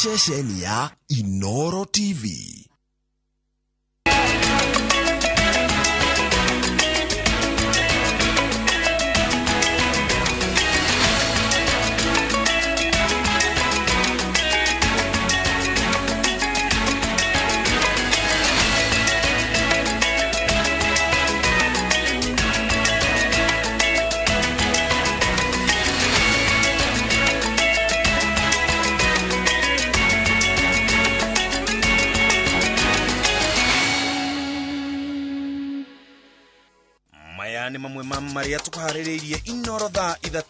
Ceceni ya Inoro TV. Maya nĩ mamwe ma marĩa tũkũharĩrĩirie Inoro thaa 3.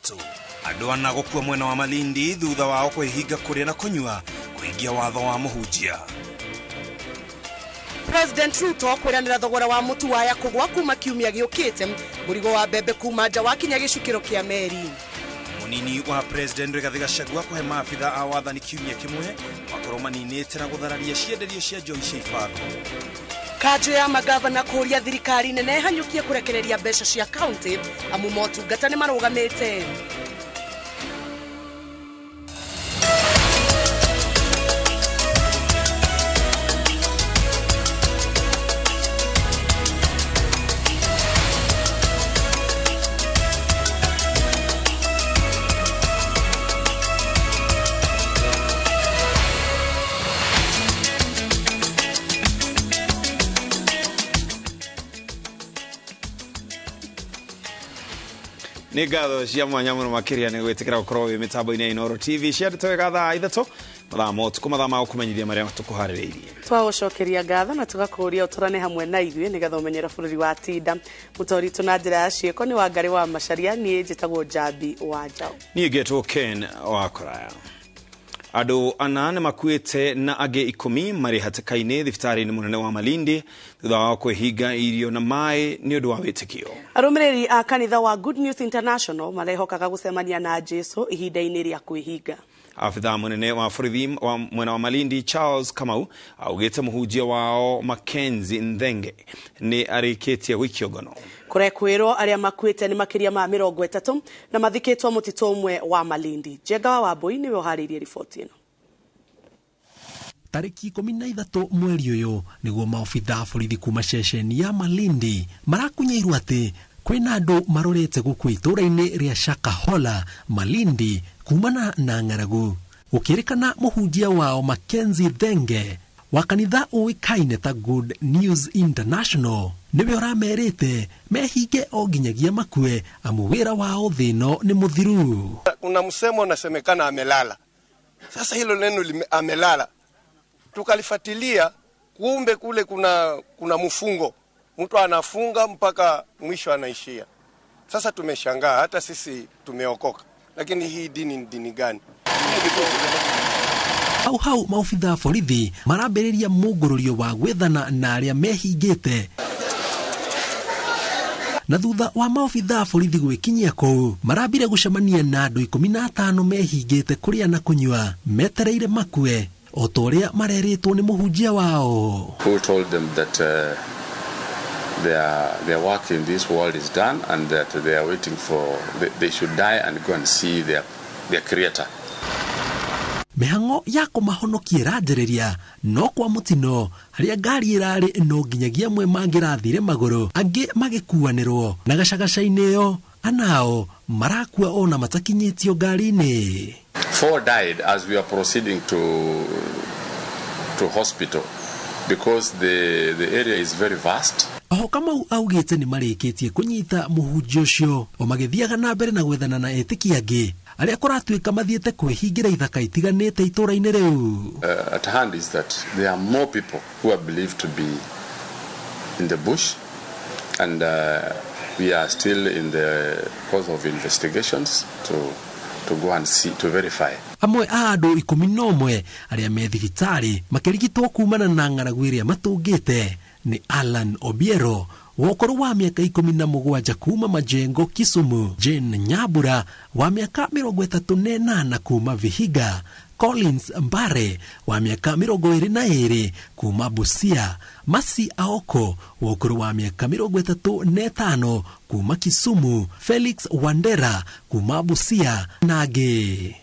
Andũ ana gũkua mwena wa Malindi thutha wao kwĩhinga kũrĩa na kũnyua kũhingia watho wa mũhunjia. President Ruto kwĩranĩra thogora wa mũtu waya kũgwa kuma kiumia gĩũkĩte, mũrigo wa mbembe kuma nja wakinya gĩcukĩro kĩa meri. Mũnini wa President Rigathi Gachagua kũhe maabitha a wathani kiumia kĩmwe makorwo maninĩte na gũthararia cienderio cia njohi cia ibango. Kanjũ ya magavana kũũria thirikari nene hanyũkie kũrekereria mbeca cia kaunti amu motungata nĩ marũgamĩte. Nĩ ngatho cia mwanya mũno makĩria nĩ gwĩtĩkĩra gũkorwo wĩ mĩtambo-inĩ ya Inoro TV cia ndeto wega thaa 3 mathaa ma ũtukũ, mathaa ma gũkũmenyithia marĩa tũkũharĩrĩirie. Twagũcokeria ngatho na tũgakũria ũtũrane hamwe na ithuĩ nĩgetha ũmenyere bũrũri wa tinda. Mũtũri na njĩra ya ciĩko nĩ Wangarĩ wa Macharia, niĩ njĩtagwo Njambi wa Njaũ. Niĩ ngetwo Ken wa Kũraya. Andũ ana nĩ makuĩte na angĩ 10 marĩ hatĩka-inĩ thibitarĩ-inĩ mũnene wa Malindi thutha wa kwĩhinga irio na maĩ nĩ ũndũ wa wĩtĩkio. Arũmĩrĩri a kanitha wa Good News International marehokaga gũcemania na Jesu ihinda-inĩ rĩa kwĩhinga. Abithaa mũnene wa borithi wa mwena wa Malindi Charles Kamau augĩte mũhunjia wao Mackenzie Nthenge nĩ arĩkĩtie gũikio ngono. Kũrekwĩrwo arĩa makuĩte nĩ makĩria ma 30 na mathikĩtwo mũtitũ ũmwe wa Malindi. Njenga wa Wambui nĩwe ũharĩirie riboti ĩno. Tarĩki 13 mweri ũyũ nĩguo maobitha borithi kuma ceceni ya Malindi marakunyeirwo atĩ kwĩna andũ marorete gũkũ itũũra-inĩ rĩa Shakahola Malindi kumana na ng'aragu. Gũkĩrĩkana mũhunjia wao Mackenzie Thenge wa kanitha ũĩkaine ta Good News International nĩwe ũramerĩte mehinge o nginyagia makue amu wĩra wao thĩ ĩno nĩ mũthiru. Kuna msemo unasemekana amelala. Sasa hilo neno amelala tukalifuatilia, kumbe kule kuna mfungo, mtu anafunga mpaka mwisho anaishia. Sasa tumeshangaa, hata sisi tumeokoka, lakini hii dini ni dini gani? Hau hau maobitha borithi marambĩrĩria mũngũrũrio wa gwethana na arĩa mehingĩte. Na thutha wa maobitha borithi gwĩkinyia kũu marambire gũcemania na andũ 15 mehingĩte kũrĩa na kũnyua metereire makue o ta ũrĩa marerĩtwo nĩ mũhunjia wao. Who told them that their work in this world is done and that they are waiting for they should die and go and see their creator. Mĩhang'o ya kũmahonokia ĩranjĩrĩria no kwa mũtino harĩa ngari ĩrarĩ no nginyagia amwe mangĩrathire magũrũ angĩ magĩkuanĩrwo na gacagaca-inĩ ĩyo anao marakua ona matakinyĩtio ngari-inĩ. 4 died as we are proceeding to hospital because the area is very vast. Oho Kamau augĩte nĩ marĩkĩtie kũnyita mũhunjia ũcio o magĩthiaga na mbere na gwethana na etĩkia angĩ arĩa kũratuĩka mathiĩte kwĩhingĩra ithaka itiganĩte itũũra-inĩ rĩu. At hand is that there are more people who are believed to be in the bush and we are still in the course of investigations to go and see, to verify. Amwe a andũ 11 arĩa me thibitarĩ makĩrigitwo kumana na ng'aragu ĩrĩa matũngĩte nĩ Alan Obiero wa ũkũrũ wa mĩaka 17 kuma Majengo Kisumu, Jane Nyabura wa mĩaka 38 kuma Vihiga, Collins Mbare wa mĩaka 22 kuma Busia, Masi Aoko wa ũkũrũ wa mĩaka 35 kuma Kisumu, Felix Wandera kuma Busia na angĩ.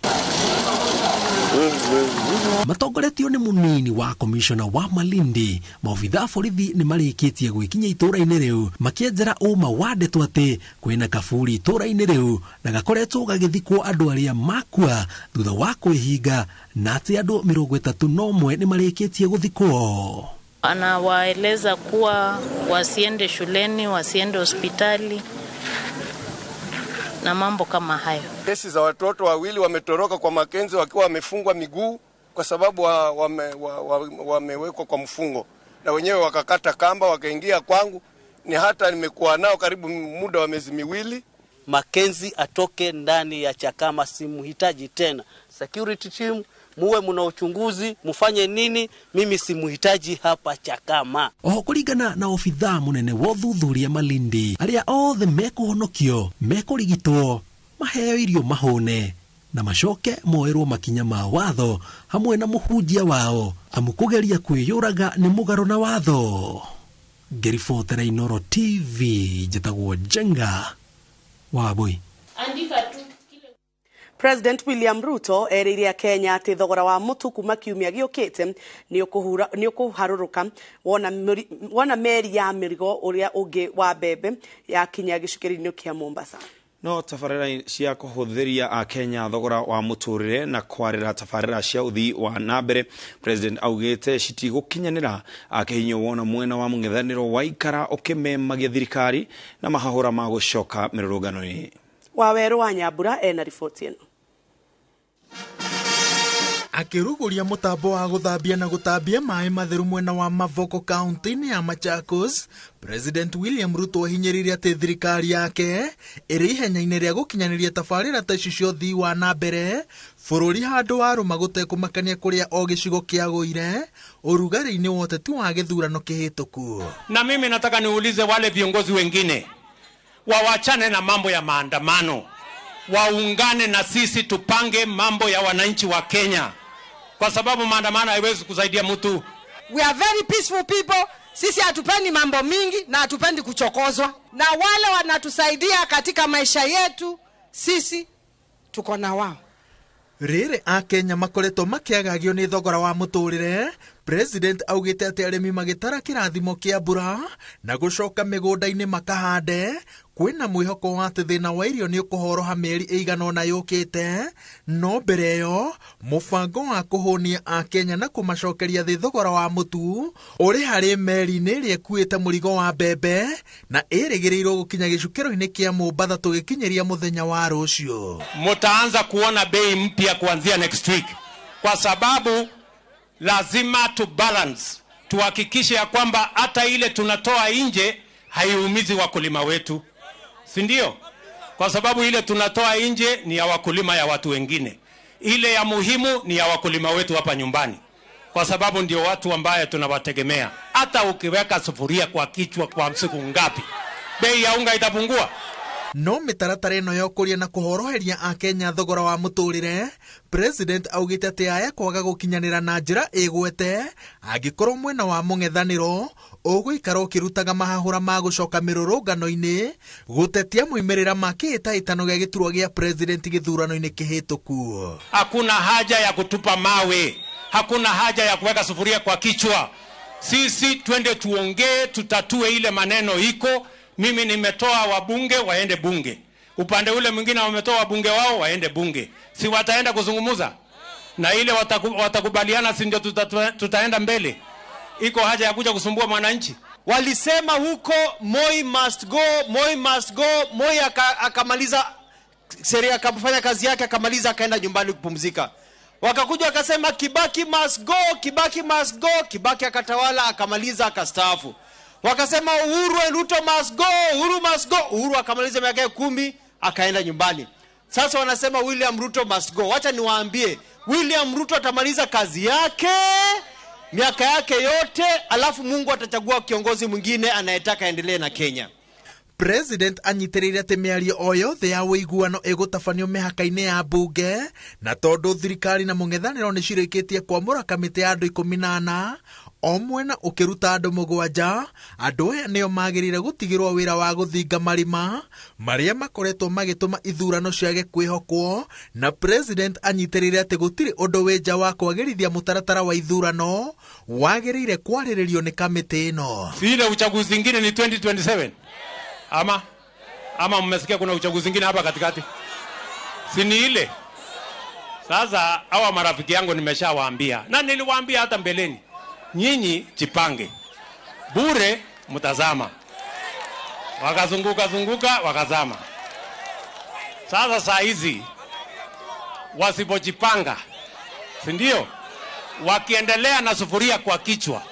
Matongoretio nĩ mũnini wa komishona wa Malindi, maobitha a borithi nĩ marĩkĩtie gwĩkinya itũũra-inĩ rĩu makĩenjera ũma wa ndeto atĩ kwĩna kaburi itũũra-inĩ rĩu na gakoretwo gagĩthikwo andũ arĩa makua thutha wa kwĩhinga, na atĩ andũ 31 nĩ marĩkĩtie gũthikwo. Anawaeleza kuwa wasiende shuleni, wasiende hospitali na mambo kama hayo. Kesi za watoto wawili wametoroka kwa Makenzi wakiwa wamefungwa miguu kwa sababu wamewekwa kwa mfungo, na wenyewe wakakata kamba wakaingia kwangu. Ni hata nimekuwa nao karibu muda wa miezi miwili. Makenzi atoke ndani ya Chakama, simuhitaji tena. Security team, muwe mna uchunguzi, mufanye nini, mimi simuhitaji hapa Chakama. Oho kũringana na obithaa mũnene wa ũthuthuria Malindi, arĩa othe mekũhonokio mekũrigitwo, maheo irio mahũne na macoke moerwo makinya ma watho hamwe na mũhunjia wao, amu kũgeria kwĩyũraga nĩ mũgarũ na watho. Ngĩribotera Inooro TV, njĩtagwo Njenga Wabui. Andika tu. President William Ruto erĩire Kenya atĩ thogora wa mũtu kuma kiumia gĩũkĩte nĩ ũkũharũrũka wona meri ya mĩrigo ũrĩa ũngĩ wa mbembe yakinya gĩcukĩro-inĩ kĩa Mombasa. No tabarĩra cia kũhũthĩria Akenya thogora wa mũtũrĩre na kwarĩra tabarĩra cia ũthii wa na mbere, President augĩte citigũkinyanĩra akĩhinyio wona mwena wa mũng'ethanĩro waikara ũkĩmemagia thirikari na mahahũra ma gũcoka mĩrũrũngano-inĩ. Wawerũ wa Nyambura ena riboti ĩno. Akĩrugũria mũtambo wa gũthambia na gũtambia maĩ matheru mwena wa Mavoko kaunti-inĩ ya Machakos, President William Ruto ahinyĩrĩirie atĩ thirikari yake ĩrĩ ihenya-inĩ rĩa gũkinyanĩria tabarĩra ta ici cia ũthii wa na mbere bũrũri handũ warũma gũtekũmakania kũrĩa o gĩcigo kĩagũire ũrugarĩ-inĩ wa ũteti wa gĩthurano kĩhĩtũku. Na mimi nataka niulize wale viongozi wengine wawachane na mambo ya maandamano, waungane na sisi tupange mambo ya wananchi wa Kenya, kwa sababu maandamano haiwezi kusaidia mtu. We are very peaceful people. Sisi hatupendi mambo mingi na hatupendi kuchokozwa, na wale wanatusaidia katika maisha yetu sisi tuko na wao. Rĩrĩ Akenya makoretwo makĩagagio nĩ thogora wa mũtũrĩre, President augĩte atĩ arĩmi magĩtara kĩrathimo kĩa mbura na gũcoka mĩgũnda-inĩ makahande, kwĩna mwĩhoko wa atĩ thĩna wa irio nĩ ũkũhoroha mĩeri ĩigana ũna yũkĩte. No mbere ĩyo mũbango wa kũhũnia Akenya na kũmacokeria thĩ thogora wa mũtu ũrĩ harĩ meri-inĩ ĩrĩa ĩkuĩte mũrigo wa mbembe na ĩrĩgĩrĩirwo gũkinya gĩcukĩro-inĩ kĩa Mombasa tũgĩkinyĩria mũthenya wa rũciũ. Mutaanza kuona bei mpya kuanzia next week, kwa sababu lazima tu balance, tuhakikishe ya kwamba hata ile tunatoa nje haiumizi wakulima wetu, si ndio? Kwa sababu ile tunatoa nje ni ya wakulima ya watu wengine, ile ya muhimu ni ya wakulima wetu hapa nyumbani, kwa sababu ndio watu ambaye tunawategemea. Hata ukiweka sufuria kwa kichwa kwa siku ngapi, bei ya unga itapungua? No mĩtaratara ĩno ya ũkũria na kũhoroheria Akenya thogora wa mũtũrĩre, President augĩte atĩ aya kwaga gũkinyanĩra na njĩra ĩgwete angĩkorwo mwena wa mũng'ethanĩro ũgũikara ũkĩrutaga mahahũra ma gũcoka mĩrũrũngano-inĩ gũtetia moimĩrĩra ma kĩhĩtahĩtano gĩa gĩturwa gĩa President gĩthurano-inĩ kĩhĩtũku. Hakuna haja ya kutupa mawe, hakuna haja ya kuweka sufuria kwa kichwa. Sisi twende tuongee, tutatue ile maneno iko. Mimi nimetoa wabunge waende bunge, upande ule mwingine wametoa wabunge wao waende bunge, si wataenda kuzungumuza na ile watakubaliana, si ndio tutaenda mbele? Iko haja ya kuja kusumbua mwananchi? Walisema huko Moi must go, Moi must go. Moi akamaliza sheria, akafanya kazi yake, akamaliza, akaenda nyumbani kupumzika. Wakakuja wakasema Kibaki must go, Kibaki must go. Kibaki akatawala, akamaliza, akastaafu. Wakasema Uhuru and Ruto must go, Uhuru must go. Uhuru akamaliza miaka 10 akaenda nyumbani. Sasa wanasema William Ruto must go. Wacha niwaambie, William Ruto atamaliza kazi yake miaka yake yote, alafu Mungu atachagua kiongozi mwingine anayetaka aendelee na Kenya. President anyitĩrĩire atĩ mĩario o yothe ya ũiguano ĩgũtabanio mĩhaka-inĩ ya mbunge, na tondũ thirikari na mũng'ethanĩro nĩ cirĩkĩtie kwamũra kamĩtĩ ya andũ 14 O mwena ũkĩruta andũ 7, andũ aya nĩo magĩrĩire gũtigĩrwo wĩra wa gũthinga marima marĩa makoretwo magĩtũma ithurano ciage kwĩhokwo, na president anyitĩrĩire atĩ gũtirĩ ũndũ wĩ nja wa kwagĩrithia mũtaratara wa ithurano wagĩrĩire kwarĩrĩrio nĩ kamĩtĩ ĩno. Si ile uchaguzi ingine ni 2027 ama mmesikia kuna uchaguzi ingine hapa katikati? Si ni ile? Sasa hawa marafiki yangu nimeshawaambia, na niliwaambia hata mbeleni, nyinyi jipange, bure mtazama. Wakazunguka zunguka wakazama. Sasa saa hizi wasipojipanga, si ndio? Wakiendelea na sufuria kwa kichwa,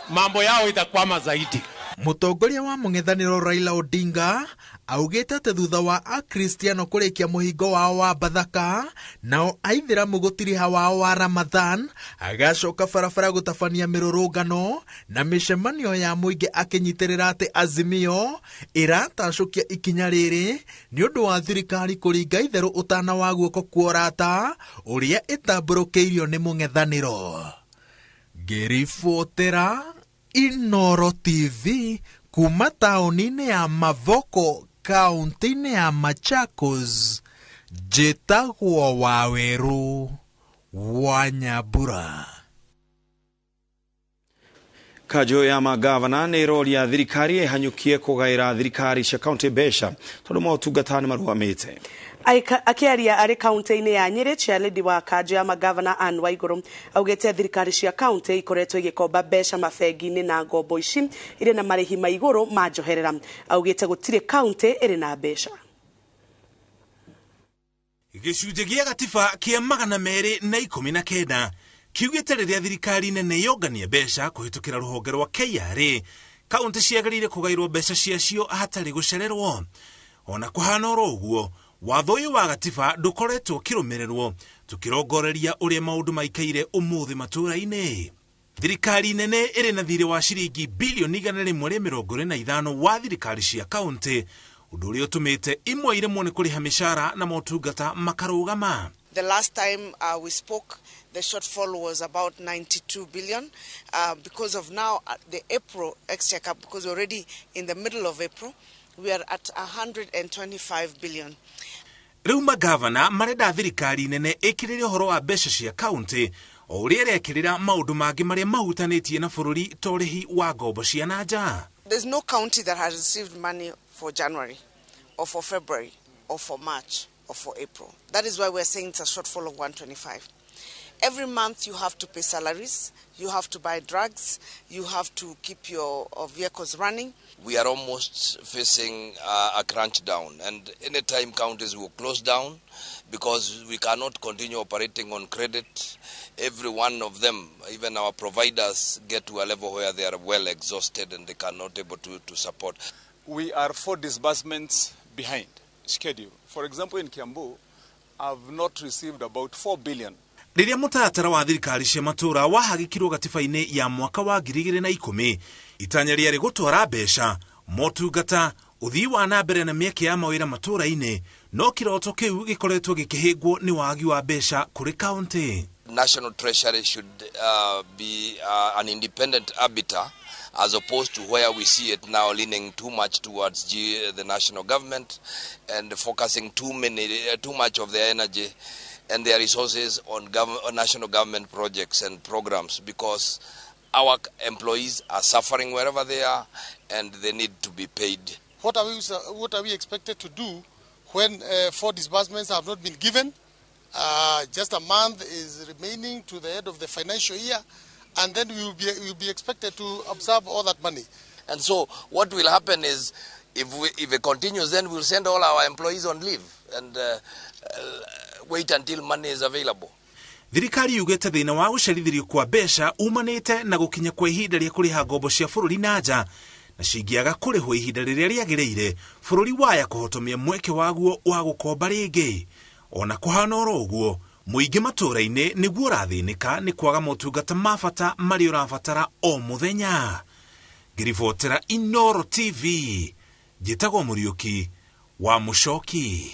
mambo yao itakwama zaidi. Mũtongoria wa mũng'ethanĩro Raila Odinga augĩte atĩ thutha wa Akristiano kũrĩkia mũhingo wao wa Bathaka, nao Aithĩramu gũtiriha wao wa Ramadhan, agacoka barabara gũtabania mĩrũrũngano na mĩcemanio ya mũingĩ akĩnyitĩrĩra atĩ Azimio ĩratacũkia ikinya rĩrĩ nĩ ũndũ wa thirikari kũringa itherũ ũtana wa guoko kwa ũrata ũrĩa ĩtambũrũkĩirio nĩ mũng'ethanĩro. Ngĩribotera Inoro TV kuma taũni-inĩ ya Mavoko, kaunti-inĩ ya Machakos, njĩtagwo Waweru wa Nyambura. Kanjũ ya magavana nĩ ĩroria thirikari ĩhanyũkie kũgaĩra thirikari cia kaunti mbeca tondũ motungata nĩ marũgamĩte. Akĩaria arĩ kaunti-inĩ ya Nyĩrĩ, chairlady wa kanjũ ya magavana Anne Waigũrũ augĩte thirikari cia kaunti ikoretwo igĩkomba mbeca mabengi-inĩ na ngombo ici irĩ na marĩhi ma igũrũ ma njoherera. Augĩte gũtirĩ kaunti ĩrĩ na mbeca. Gĩcunjĩ gĩa gatiba kĩa 219 kiugĩte rĩrĩa thirikari nene yongania mbeca kũhĩtũkĩra rũhonge rwa KRA, kaunti ciagĩrĩire kũgaĩrwo mbeca ciacio hatarĩ gũcererwo. Ona kũhana oro ũguo, watho ũyũ wa gatiba ndũkoretwo ũkĩrũmĩrĩrwo, tũkĩrongoreria ũrĩa maũndũ maikaire ũmũthĩ matũũra-inĩ. Thirikari nene ĩrĩ na thirĩ wa ciringi bilioni 145 wa thirikari cia kaunti, ũndũ ũrĩa ũtũmĩte imwe iremwo nĩ kũrĩha mĩcara na motungata makarũgama. The last time we spoke, the shortfall was about 92 billion. Because of now the April exchequer, because we're already in the middle of April, we are at 125 billion. Rĩu magavana marenda thirikari nene ĩkĩrĩre ũhoro wa mbeca cia kaunti o ũrĩa ĩrekĩrĩra maũndũ mangĩ marĩa mahutanĩtie na bũrũri ta ũrĩhi wa ngombo cia na nja. There's no county that has received money for January or for February or for March or for April. That is why we're saying it's a shortfall of 125. Every month you have to pay salaries, you have to buy drugs, you have to keep your vehicles running. We are almost facing a crunch down, and any time counties will close down because we cannot continue operating on credit. Every one of them, even our providers, get to a level where they are well exhausted and they cannot able to support. We are 4 disbursements behind schedule. For example, in Kiambu, I've not received about 4 billion. Rĩrĩa mũtaratara wa thirikari cia matũũra wahagĩkirwo gatiba-inĩ ya mwaka wa 2010, itanya rĩarĩ gũtwara mbeca, motungata, ũthii wa na mbere na mĩeke ya mawĩra matũũra-inĩ, no kĩroto kĩu gĩkoretwo gĩkĩhĩngwo nĩ wagi wa mbeca kũrĩ kaunti. National Treasury should be an independent arbiter, as opposed to where we see it now leaning too much towards the national government and focusing too much of their energy and their resources on national government projects and programs, because our employees are suffering wherever they are and they need to be paid. What are we expected to do when 4 disbursements have not been given? Just a month is remaining to the end of the financial year, and then we will be expected to absorb all that money. And so what will happen is, if it continues, then we'll send all our employees on leave and wait until money is available. Thirikari yugĩte thĩna wa gũcerithĩrio kwa mbeca umanĩte na gũkinya kwa ihinda rĩa kũrĩha ngombo cia bũrũri na nja, na cingĩaga kũrĩhwo ihinda rĩrĩa rĩagĩrĩire, bũrũri waya kũhotomia mweke waguo wa gũkomba rĩngĩ. Ona kũhana oro ũguo, mũingĩ matũũra-inĩ nĩguo ũrathĩnĩka nĩ kwaga motungata ma bata marĩa ũrabatara o mũthenya. Ngĩribotera Inoro TV, njĩtagwo Mũriũki wa Mũcoki.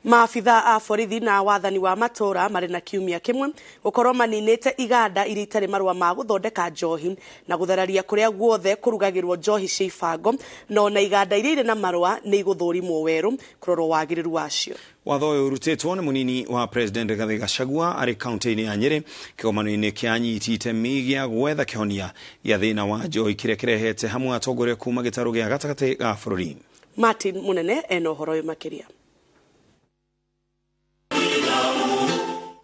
Maabitha a borithi na wathani wa matũra marĩ na kiumia kĩmwe gũkorwo maninĩte iganda iria itarĩ marũa ma gũthondeka njohi na gũthararia kũrĩa guothe kũrugagĩrwo njohi cia ibango, na ona iganda iria irĩ na marũa nĩ igũthũrimwo werũ kũrorwo wagĩrĩru wacio. Watho ũyũ ũrutĩtwo nĩ mũnini wa President Rigathi Gachagua arĩ kaunti-inĩ ya Nyĩrĩ kĩgomano-inĩ kĩa anyiti itemi gĩa gwetha kĩhonia gĩa thĩna wa njohi kĩrĩa kĩrehete hamwe atongoria kuma gĩtarũ gĩa gatagatĩ ga bũrũri. Martin Munene ena ũhoro ũyũ makĩria.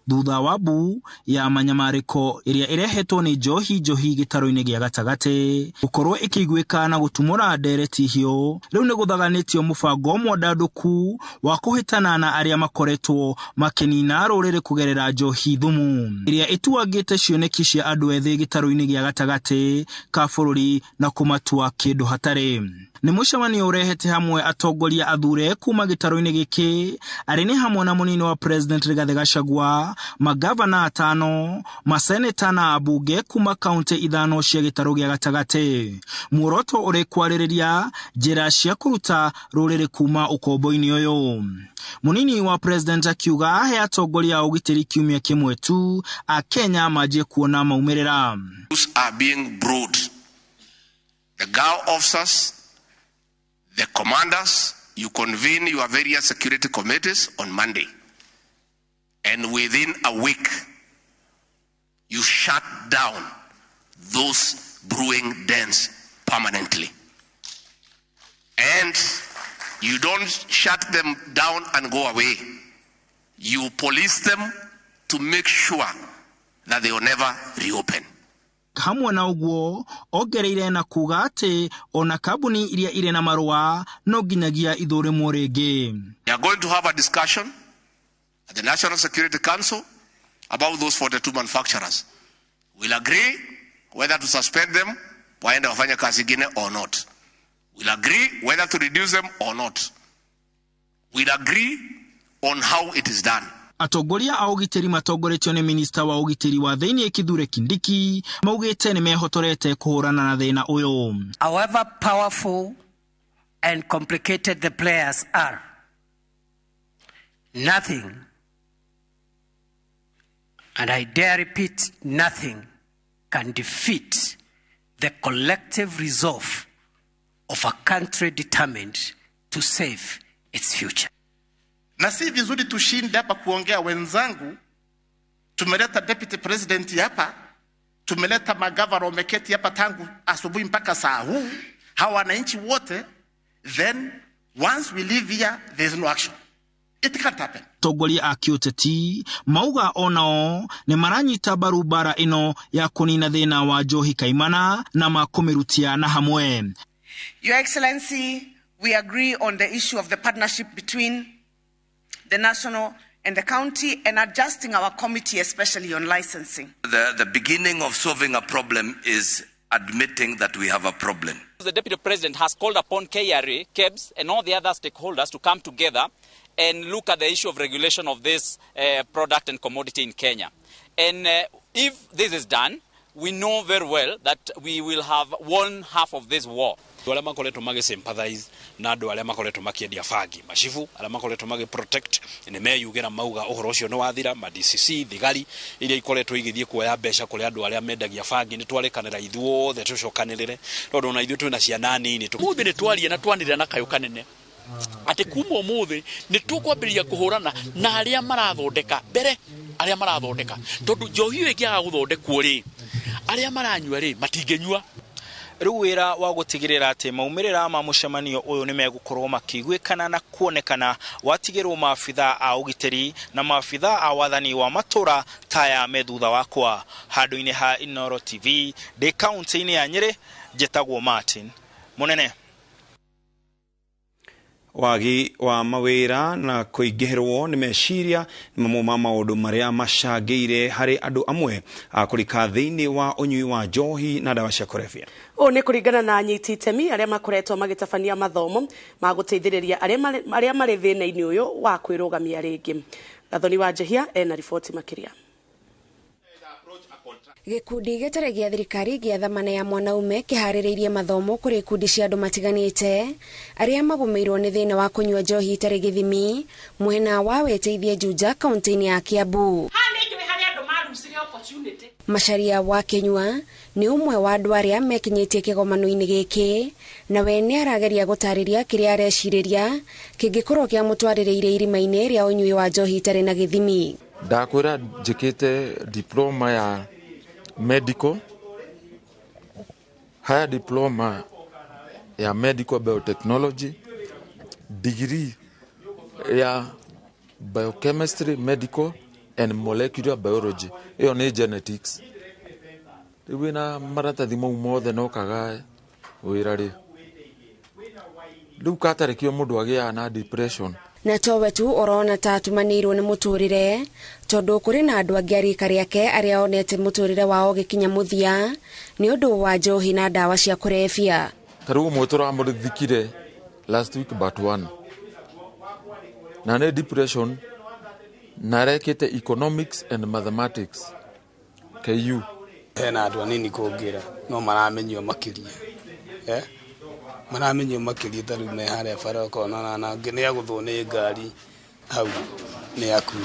Thutha wa mbu ya manyamarĩko ĩrĩa ĩrehetwo nĩ njohi njohi gĩtarũ-inĩ gĩa gatagatĩ gũkorwo ĩkĩiguĩka na gũtumũra ndereti hiũ, rĩu nĩ gũthaganĩtio mũbango mwandandũku wa kũhĩtana na arĩa makoretwo makĩnina rũrĩrĩ kũgerera njohi thumu ĩrĩa ĩtuangĩte cioneki cia andũ ethĩ gĩtarũ-inĩ gĩa gatagatĩ ka bũrũri na kũmatua kĩndũ hatarĩ. Nĩ mũcemanio ũrehete hamwe atongoria athure kuma gĩtarũ-inĩ gĩkĩ arĩ nĩ hamwe na mũnini wa President Rigathi Gachagua, magavana 5, maseneta na ambunge kuma kaunti 5 cia gĩtarũ gĩa gatagatĩ. Muoroto ũrĩ kwarĩrĩria njĩra cia kũruta rũrĩrĩ kuma ũkombo-inĩ ũyũ. Mũnini wa President akiuga ahe atongoria a ũgitĩri kiumia kĩmwe tu a Kenya manjie kuona maumĩrĩra. Are being brewed. The GAO officers, the commanders, you convene your various security committees on Monday. And within a week, you shut down those brewing dens permanently. And you don't shut them down and go away. You police them to make sure that they will never reopen. Hamwe na ũguo ongereire na kuga atĩ ona kambuni iria irĩ na marũa no nginyagia ithũrĩmwo rĩngĩ. We are going to have a discussion at the National Security Council about those 42 manufacturers. We'll agree whether to suspend them, waende wafanye kazi ingine or not. We'll agree whether to reduce them or not. We'll agree on how it is done. Atongoria a ũgitĩri matongoretio nĩ minista wa ũgitĩri wa thĩinĩ Kithure Kindiki maugĩte nĩ mehotorete kũhũrana na thĩna ũyũ. However powerful and complicated the players are, nothing, and I dare repeat, nothing can defeat the collective resolve of a country determined to save its future. Na si vizuri tushinde hapa kuongea wenzangu. Tumeleta deputy president hapa, tumeleta magavana wameketi hapa tangu asubuhi mpaka saa huu, hawa wananchi wote, then once we leave here there is no action. It can't happen. Atongoria a kĩũteti mauga onao nĩ maranyita mbaru mbara ĩno ya kũnina thĩna wa njohi kaimana na makũmĩrutia na hamwe. Your Excellency, we agree on the issue of the partnership between the national and the county and adjusting our committee, especially on licensing. The beginning of solving a problem is admitting that we have a problem. The Deputy President has called upon KRA, KEBS, and all the other stakeholders to come together and look at the issue of regulation of this product and commodity in Kenya. And if this is done, we know very well that we will have won half of this war. Arĩa makoretwo magĩ sympathize na andũ arĩa makoretwo makĩendia bangi, macibu arĩa makoretwo magĩ protect nĩ meyugĩra mauga ũhoro ũcio nĩ wathira. Ma DCC thigari iria ikoretwo igĩthiĩ kuoya mbeca kũrĩ andũ arĩa mendagia bangi nĩ twarĩkanĩra ithuothe tũcokanĩrĩre, tondũ ona ithuĩ twĩna ciana nini. Mũthĩ nĩ twaria na twanĩrĩra na kayũ kanene atĩ kuma ũmũthĩ nĩ tũkwambĩrĩria kũhũrana na arĩa marathondeka mbere, arĩa marathondeka, tondũ njohi ĩyo ĩngĩaga gũthondekwo rĩ, arĩa maranyua rĩ matingĩnyua. Rĩu wĩra wa gũtigĩrĩra atĩ maumĩrĩra ma mũcemanio ũyũ nĩ megũkorwo makĩiguĩkana na kuonekana watigĩrwo maabitha a ũgitĩri na maabitha a wathani wa matũra taya me thutha wakwa. Handũ-inĩ ha Inooro TV ndĩ kaunti-inĩ ya Nyĩrĩ, njĩtagwo Martin Munene. Wagi wa mawĩra na kũingĩhĩrwo nĩ meciria nĩ mamwe ma maũndũ marĩa macangĩire harĩ andũ amwe a kũrika thĩinĩ wa ũnyui wa njohi na ndawa cia kũrebia. Ũũ nĩ kũringana na anyiti itemi arĩa makoretwo magĩtabania mathomo ma gũteithĩrĩria arĩa marĩ thĩna-inĩ ũyũ wa kwĩrũgamia rĩngĩ. Gathoni wa Njehia ena riboti makĩria. Gĩkundi gĩtarĩ gĩa thirikari gĩa thamana ya mwanaume kĩharĩrĩirie mathomo kũrĩ ikundi cia andũ matiganĩte arĩa magũmĩirwo nĩ thĩna wa kũnyua njohi itarĩ gĩthimi mwena wa Wĩteithie Juja kaunti-inĩ ya Kiambu. Macharia wa Kinyua nĩ ũmwe wa andũ arĩa mekinyĩtie kĩgomano-inĩ gĩkĩ na we nĩ arageria gũtarĩria kĩrĩa arecirĩria kĩngĩkorwo kĩamũtwarĩrĩire irima-inĩ rĩa ũnyui wa njohi itarĩ na gĩthimi. Ndakwĩra njĩkĩte diploma ya medical, higher diploma ya medical biotechnology, degree ya biochemistry medical and molecular biology, iyo ni genetics. Rĩu wĩna maratathi mau mothe no kaga wĩra rĩ, rĩu katarĩ kĩo mũndũ agĩaga na depression. Na towe tu ũrona ta atumanĩirwo nĩ mũtũrĩre tondũ kũrĩ na andũ angĩ a rika rĩake arĩa onete mũtũrĩre wao ũgĩkinya mũthia nĩ ũndũ wa njohi na ndawa cia kũrebia. Ta rĩu ũmwe tũramũthikire last week but one, na nĩ depression, na arekĩte economics and mathematics KU. Hena andũ anini kũngĩra no maramenyio makĩria, maramenyio makĩria ta rĩu me harĩa bara ũkona na nĩ agũthwo nĩ ngari hau nĩ akua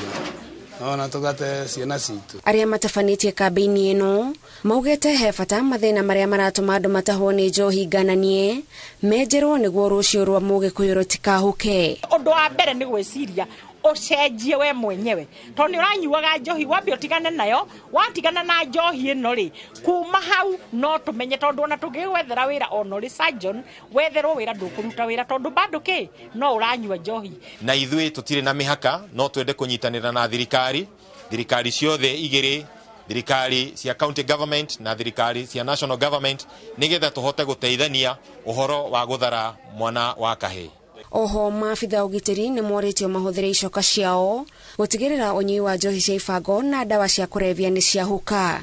nona tũgate ciana citũ. Arĩa matabanĩtie kambĩini ĩno maugĩte he bata mathĩna marĩa maratũma andũ matahwo nĩ njohi ngananie menjerwo nĩguo rũciũ rwa mũgĩkũyũ rũtikahũke. Ũndũ wa mbere nĩ gwĩciria ũcenjie we mwenyewe tondũ nĩ ũranyuaga njohi wambe ũtigane nayo, watigana na njohi ĩno rĩ, kuma hau no tũmenye tondũ ona tũngĩgwethera wĩra ona ũrĩ surgeon wetherwo wĩra ndũkũruta wĩra tondũ bado kĩ no ũranyua njohi. Na ithuĩ tũtirĩ na mĩhaka, no twende kũnyitanĩra na thirikari, thirikari ciothe igĩrĩ, thirikari cia county government na thirikari cia national government, nĩgetha tũhote gũteithania ũhoro wa gũthara mwana wa kahĩĩ. Oho maabitha ũgitĩri nĩ morĩtio mahũthĩre icoka ciao gũtigĩrĩra ũnyui wa njohi cia ibango na ndawa cia kũrebia nĩ ciahuka.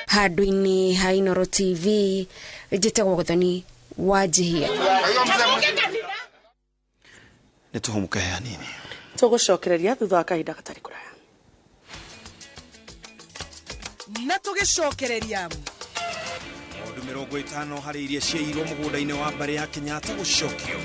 Handũ-inĩ ha Inooro TV, njĩtagwo Gathoni wa Njihia. Nĩ tũhũmũke hanini, tũgũcokereria thutha wa kahinda gatarĩ kũraya. Na tũgĩcokereria maũndũ 50 harĩ iria ciairwo mũgũnda-inĩ wa mbarĩ ya Kenyatta gũcokio.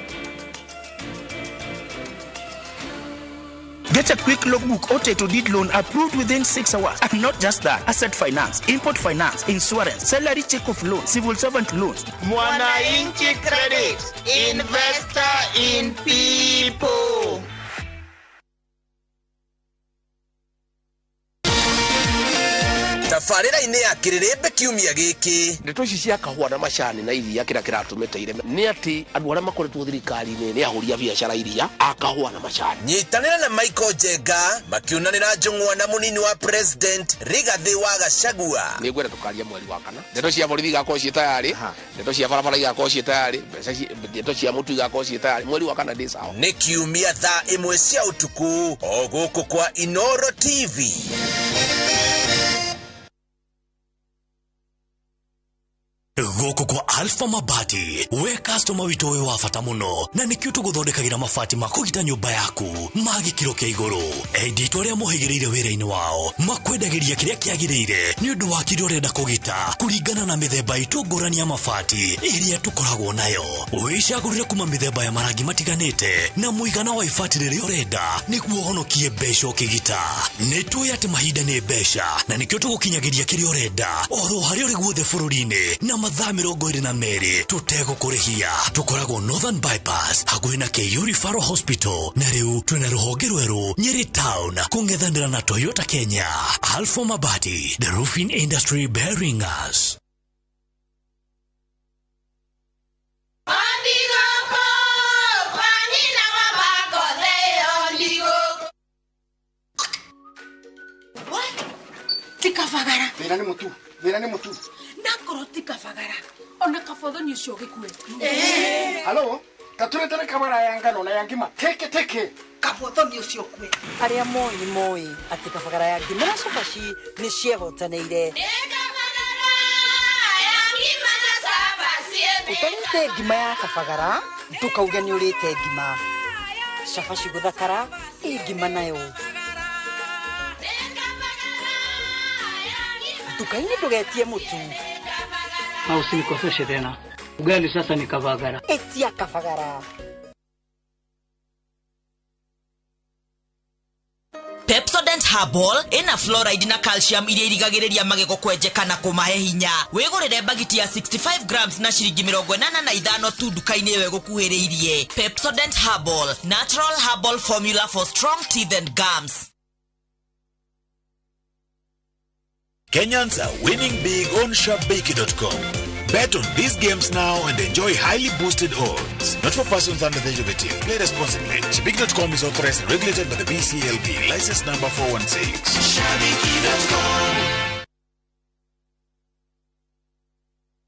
Get a quick logbook or title deed loan approved within 6 hours. And not just that, asset finance, import finance, insurance, salary check of loan, civil servant loans. Mwananchi Credit, investor in people. Tabarĩra-inĩ ya kĩrĩrĩmbe kiumia gĩkĩ, ndeto ici cia kahũa na macani na iria kĩrĩa kĩratũmĩte ireme nĩ atĩ andũ arĩa makoretwo thirikari-inĩ nĩ ahũri a biacara iria a kahũa na macani. Nyitanĩra na Michael Njenga makĩonanĩra njũng'wa na mũnini wa president Rigathĩ wa Gachagua. Nĩ ngwenda tũkaria mweri wa kana, ndeto cia borithi igakorwo ciĩ tayarĩ, ndeto cia barabara igakorwo ciĩ tayarĩ, mbeca ndeto cia mũtu igakorwo ciĩ tayarĩ. Mweri wa kana ndĩ sawa. Nĩ kiumia thaa 1 cia ũtukũ o gũkũ kwa Inooro TV. Gũkũ kwa Alpha Mabati, we customer witũ wĩ wa bata mũno na nĩkĩo tũgũthondekagĩra mabati ma kũgita nyũmba yaku ma gĩkĩro kĩa igũrũ. Endia itũ arĩa mohĩgĩrĩire wĩra-inĩ wao makwendagĩria kĩrĩa kĩagĩrĩire nĩ ũndũ wa kĩrĩa ũrenda kũgita kũringana na mĩthemba itũ ngũrani ya mabati ĩrĩa tũkoragwo nayo. Wĩcagũrĩre kuma mĩthemba ya marangi matiganĩte na mũigana wa ibati rĩrĩa ũrenda nĩguo ũhonokie mbeca ũkĩgita. Nĩ tũĩ atĩ mahinda nĩ mbeca na nĩkĩo tũgũkinyagĩria kĩrĩa ũrenda oro harĩa ũrĩ guothe bũrũri-inĩ na mathaa 22 tũtegũkũrĩhia. Tũkoragwo Northern Bypass hakuhĩ na KU Referral Hospital na rĩu twĩna rũhonge rwerũ Nyeri Town kũng'ethanĩra na Toyota Kenya. Alpha Mabati, the roofing industry bearing us. Tikabagara. Thĩna nĩ mũtu, thĩna nĩ mũtu. Nakorwo tikabagara ona kabothoni ũcio ũgĩkue. Halo, taturetere kabara ya ngano na ya ngima teke teke. Kabothoni ũcio ũkue. Arĩa moĩ nĩ moĩ atĩ kabagara ya ngima na cabaci nĩ ciehotanĩire. Ũtarĩte ngima ya kabagara ndũkauge nĩ ũrĩte ngima. Cabaci gũthakara ĩ ngima nayo. Nduka-inĩ ndũgetie mũtu. Na usinikoseshe tena. Ugali sasa ni Kabagara. Etia Kabagara. Pepsodent Herbal ina fluoride na calcium iria irigagĩrĩria magego kwenjeka na kũmahe hinya. Wĩgũrĩre bagiti ya 65 grams na ciringi 85 tu nduka-inĩ ĩyo ĩgũkuhĩrĩirie. Pepsodent Herbal, natural herbal formula for strong teeth and gums. Kenyans are winning big on Shabiki.com. Bet on these games now and enjoy highly boosted odds. Not for persons under the age of 18. Play responsibly. Shabiki.com is authorized and regulated by the BCLB. License number 416. Shabiki.com.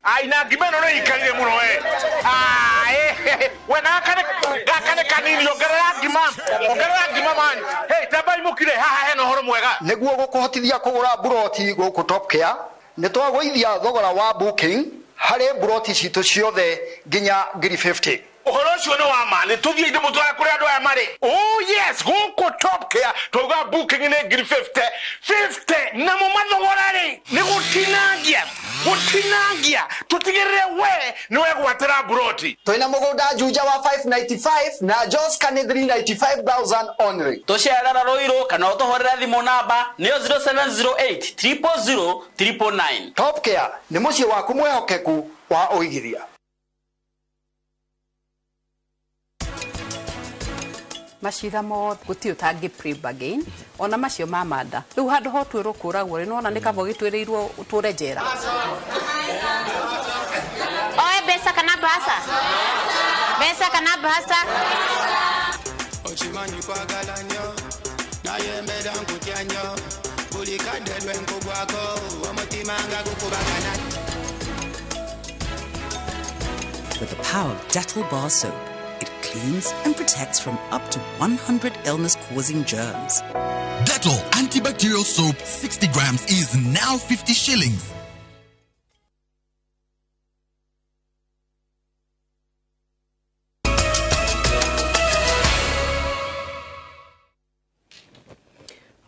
Aina ngima no ikarire muno we. We gakane kanini ongerera ngima man. Hey, tabai mukire haha hena horo mwega. Niguo gukuhotithia kugura buroti guku Top Care ni twagũithia thogora wa booking harĩ buroti citũ ciothe nginya 50. Ũhoro ũcio nĩ wa ma, nĩ tũthiĩ ndĩmũtware kũrĩa andũ aya marĩ. Oh yes, gũkũ Top Care twauga booking nĩ 50 50 namo mathogora rĩ nĩ gũtinangia tũtigĩrĩre we nĩ wegwatĩra buroti. Twĩna mũgũnda Juja wa 595 na Joska nĩ 395,000 only. Tũcerera Ruiru kana ũtũhũrĩre thimũ namba nĩyo 0708 000 999. Top Care nĩ mũciĩ waku mwĩhokeku wa ũigithia. Macira mothe gũtirĩ ũtangĩ plea bargain ona macio ma manda rĩu handũ ho twĩrwo kũragwo rĩ nĩwona nĩ kaba ũgĩtwĩrĩirwo ũtũre njera. Oe mbeca kana bahasa? Mbeca kana bahasa? With the power of Dettol bar soap, it cleans and protects from up to 100 illness-causing germs. Dettol antibacterial soap 60 grams is now 50 shillings.